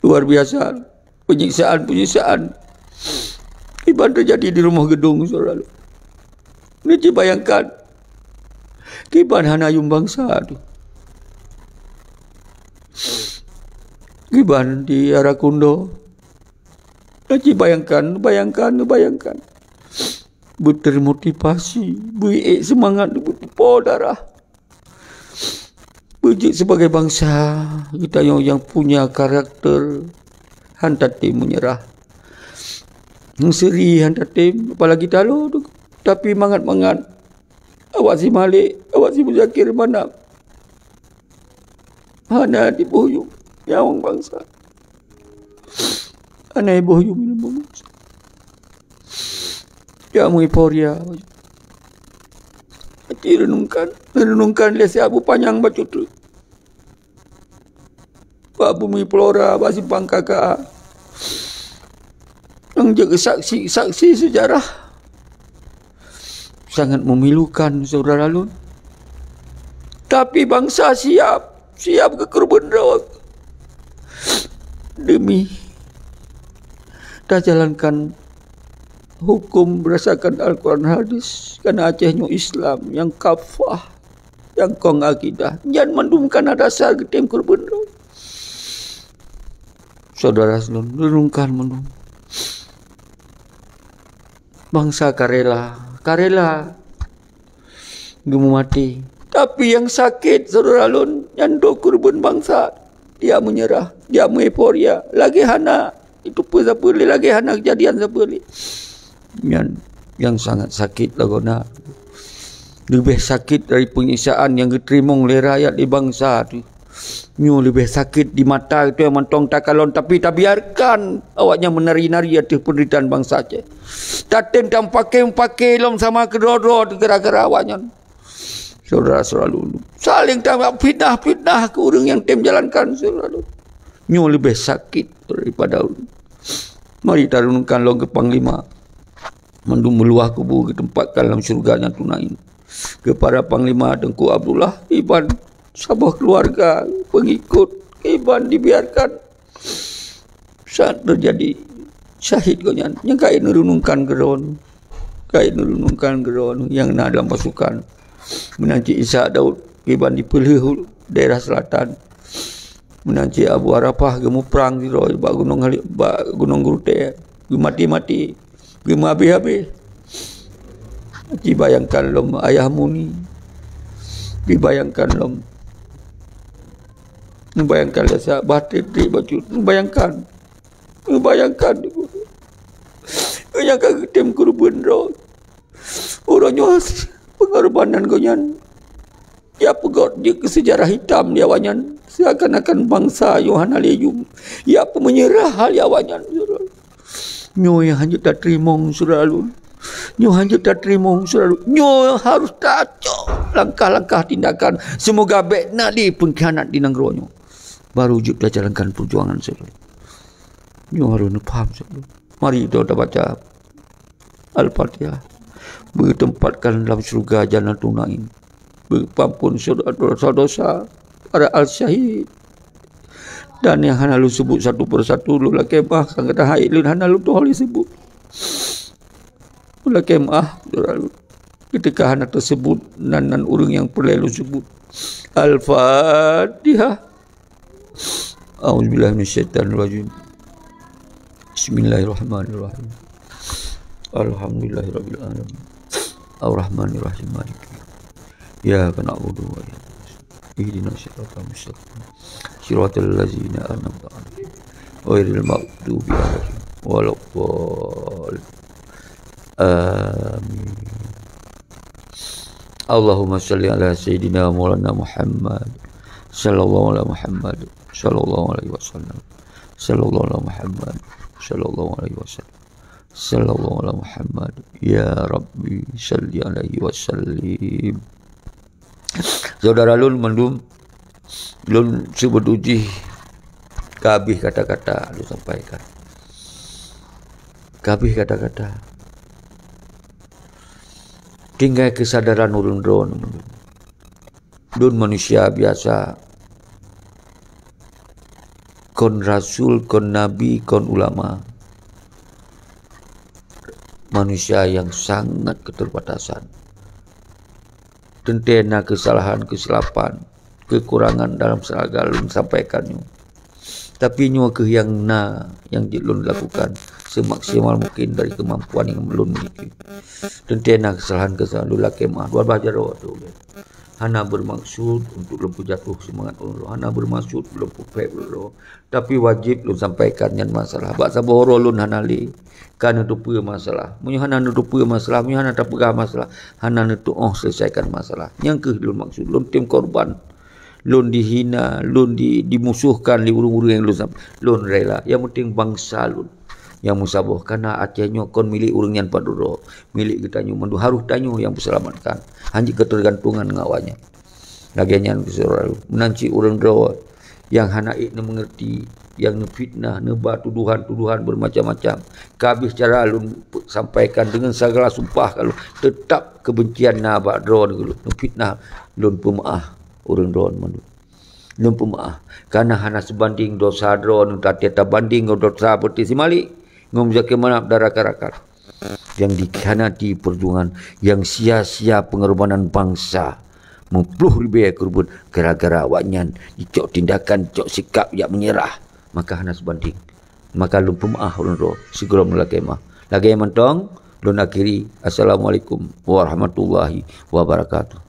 Luar biasa. Penyiksaan-penyiksaan. Kiban terjadi di Rumoh Geudong, syedara lôn. Neuci bayangkan. Kiban hana yuem bansa tu. Kiban di Arakundo. Neuci bayangkan, bayangkan, bayangkan. Beutermotivasi, beuék seumangat, beutupo darah. Beujeuet sibagai bansa, geutanyoe nyang punya karakter, han tatem meunyeurah. Meuseri han tatem, apalagi talo tu. Tapi mangat-mangat, awak si Malik, awak si Muzakir mana? Hana diboh yuem nyawöng bansa. Hana diboh yuem nyawöng bansa. Jak meuiporia. Aci renungkan, renungkan lé si Abu Panyang bacut tu. Bak Bumi Pelora, bak Simpang K K A. Nyang jeuet saksi-saksi sejarah. Sangat memilukan, syedara lôn. Tapi bansa siap, siap keu keureubeuen droe. Demi tajalankan huköm beurdasarkan Al-Quran Hadis, karena Aceh nyoe Islam nyang kafah. nyang kong akidah, nyan mandum kana dasar geutem keureubeuen droe. Syedara lôn, renungkan mandum. Bansa ka rela, ka rela geumeumaté. Tapi nyang sakét, syedara lôn, nyan droe keureubeuen bansa. Dia meunyeurah, dia meueuforia. Lagée hana jiteupeue sapeue lé, lagée hana keujadian sapeue lé. Nyan nyang sangat sakét lagoena. Leubeh sakét dari penyiksaan nyang geuteurimong lé rakyat, lé bansa teuh. Nyoe leubeh sakét di mata geutanyoe mantong takalon, tapi tabiarkan awaknyan meunari-nari ateueh peundeuritaan bansa Aceh. Tatem tameupaké-paké lom sama keudroe-droe gara-gara awaknyan. Syedara-syedara lôn, saléng tameupinak-pinak keu ureuëng nyang tem jalankan, syedara lôn. Nyoe leubeh sakét daripada ureuëng. Mari tarenungkan lom keu panglima. Mandum meuluah kubu geutempatkan lam syeuruga Jannatul Naim. Keu para panglima Teungku Abdullah, iban saboh keuluwarga peungikot, iban dibiarkan saat teujadi syahid gobnyan. Nyang ka neureunungkan keudroe, ka neureunungkan keudroe nyang na dalam pasukan. Meunan cit Ishak Daud, iban dipeulheueh daerah selatan. Meunan cit Abu Arafah geumuprang sidroe bak gunong Hali-, bak gunong Geurutée, geumati-mati, geumeuhabéh-habéh. Jibayangkan lom Ayah Muni, jibayangkan lom. Neubayangkan lé sa bah treb-treb bacut, neubayangkan. Neubayangkan. Nyang ka geutem keureubeuen droe. Uroe nyoe peungorbanan gobnyan ya peugöt jeuet keu seujarah hitam di awaknyan, seakan-akan bansa nyoe hana lé jum. Ya peumeunyerah hal di awaknyan. Nyoe nyang hanjeuet tateurimong, syedara lôn. Nyoe hanjeuet tateurimong, syedara lôn. Nyoe harôh tacok langkah-langkah tindakan. Seumoga bék na lé peungkhianat di nanggroe nyoe. Baru jeuet tajalankan peujuangan, syedara lôn. Nyoe harôh neupaham, syedara lôn. Mari kita baca Al-Fatihah. Beutempatkan lam syeuruga Jannatul Naim. Beupeuampon dosa-dosa para al-syahid. Dan nyang hana lôn seubut satu persatu, lôn lakée meuah, ka gata hai lôn hana lôn tuho lôn seubut. Lôn lakée meuah, ketika hana teuseubut nan-nan ureuëng nyang peureulée lôn seubut. Al-Fatihah. A'udzubillahi minasyaitonirrajim. Bismillahirrahmanirrahim. Alhamdulillahirabbil alamin. Arrahmanirrahim. Maliki. Iyyaka na'budu wa iyyaka nasta'in. Ihdinas siratal mustaqim. Siratal ladzina an'amta 'alaihim. Ghairil maghdubi 'alaihim waladdallin. Amin. Allahumma shalli ala sayyidina maulana Muhammad. Sallallahu ala Muhammad. Sallallahu alaihi wasallam. Sallallahu ala Muhammad. Sallallahu alaihi wasallam. Sallallahu ala Muhammad. Ya Rabbi, shalli alaihi wasallim. Syedara lôn mandum, lôn seubut uji ka habéh kata-kata lôn sampaikan. Ka habéh kata-kata. Tinggai keusadaran ureuëng droe nyoe. Lôn manusia biasa. Kon rasul, kon nabi, kon ulama. Manusia nyang sangat keuterbatasan. Teuntée na keusalahan, keusilapan, keukurangan dalam segala lôn sampaikan nyoe. Tapi nyoe kheueh nyang na, nyang jeuet lôn lakukan seumaksimal mungkin dari keumampuan nyang lôn miliki. Teuntée na keusalahan-keusalahan, lôn lakée meuah, dua blah jaroe tu. Hana beumaksud untuk lôn peujatoh seumangat ureuëng droe, hana beumaksud lôn peupék ureuëng droe. Tapi wajéb lôn sampaikan nyan masalah. Bak saboh uroe lôn hana lé ka neuteupeue masalah. Meunyoe hana neuteupeue masalah, meunyoe hana tapeugah masalah, hana neutuoh seuleusaikan masalah. Nyang kheueh lôn maksud, lôn tem korban. Lôn dihina, lôn di-, dimusohkan lé ureuëng-ureuëng nyang lôn sam-, lôn rela. Nyang penting bansa lôn nyang meusaboh. Karena Aceh nyoe kon milék ureuëng nyan padub droe. Milék geutanyoe mandum, harôh tanyoe nyang peuseulamatkan. Hanjeuet keuteugantongan ngon awaknyan. Lagée nyan keu syedara lôn. Meunan cit ureuëng droe nyang hana ék neumeungeurti, nyang neufitnah, neuba tudohan-tudohan beureumacam-macam. Ka habéh cara lôn pe-, sampaikan deungon segala sumpah ka lôn, teutab keubencian na bak droe nyoe, neufitnah, lôn peumeuáh ureuëng droe mandum. Lôn peumeuáh, kareuna hana seubandéng dosa droe nyoe taté tabandéng ngon dosa Peuet Simalék, ngon Muzakir Manaf dan rakan-rakan. Nyang dikhianati peujuangan, nyang sia-sia peungorbanan bansa. Meuploh ribée keureubeuen gara-gara awaknyan jicok tindakan, jicok sikap jak meunyeurah, maka hana seubandéng. Maka lôn peumeu'ah ulôn droe, sigohlom lôn lakée meu'ah. Lagée mantong lôn akhiri, Assalamualaikum warahmatullahi wabarakatuh.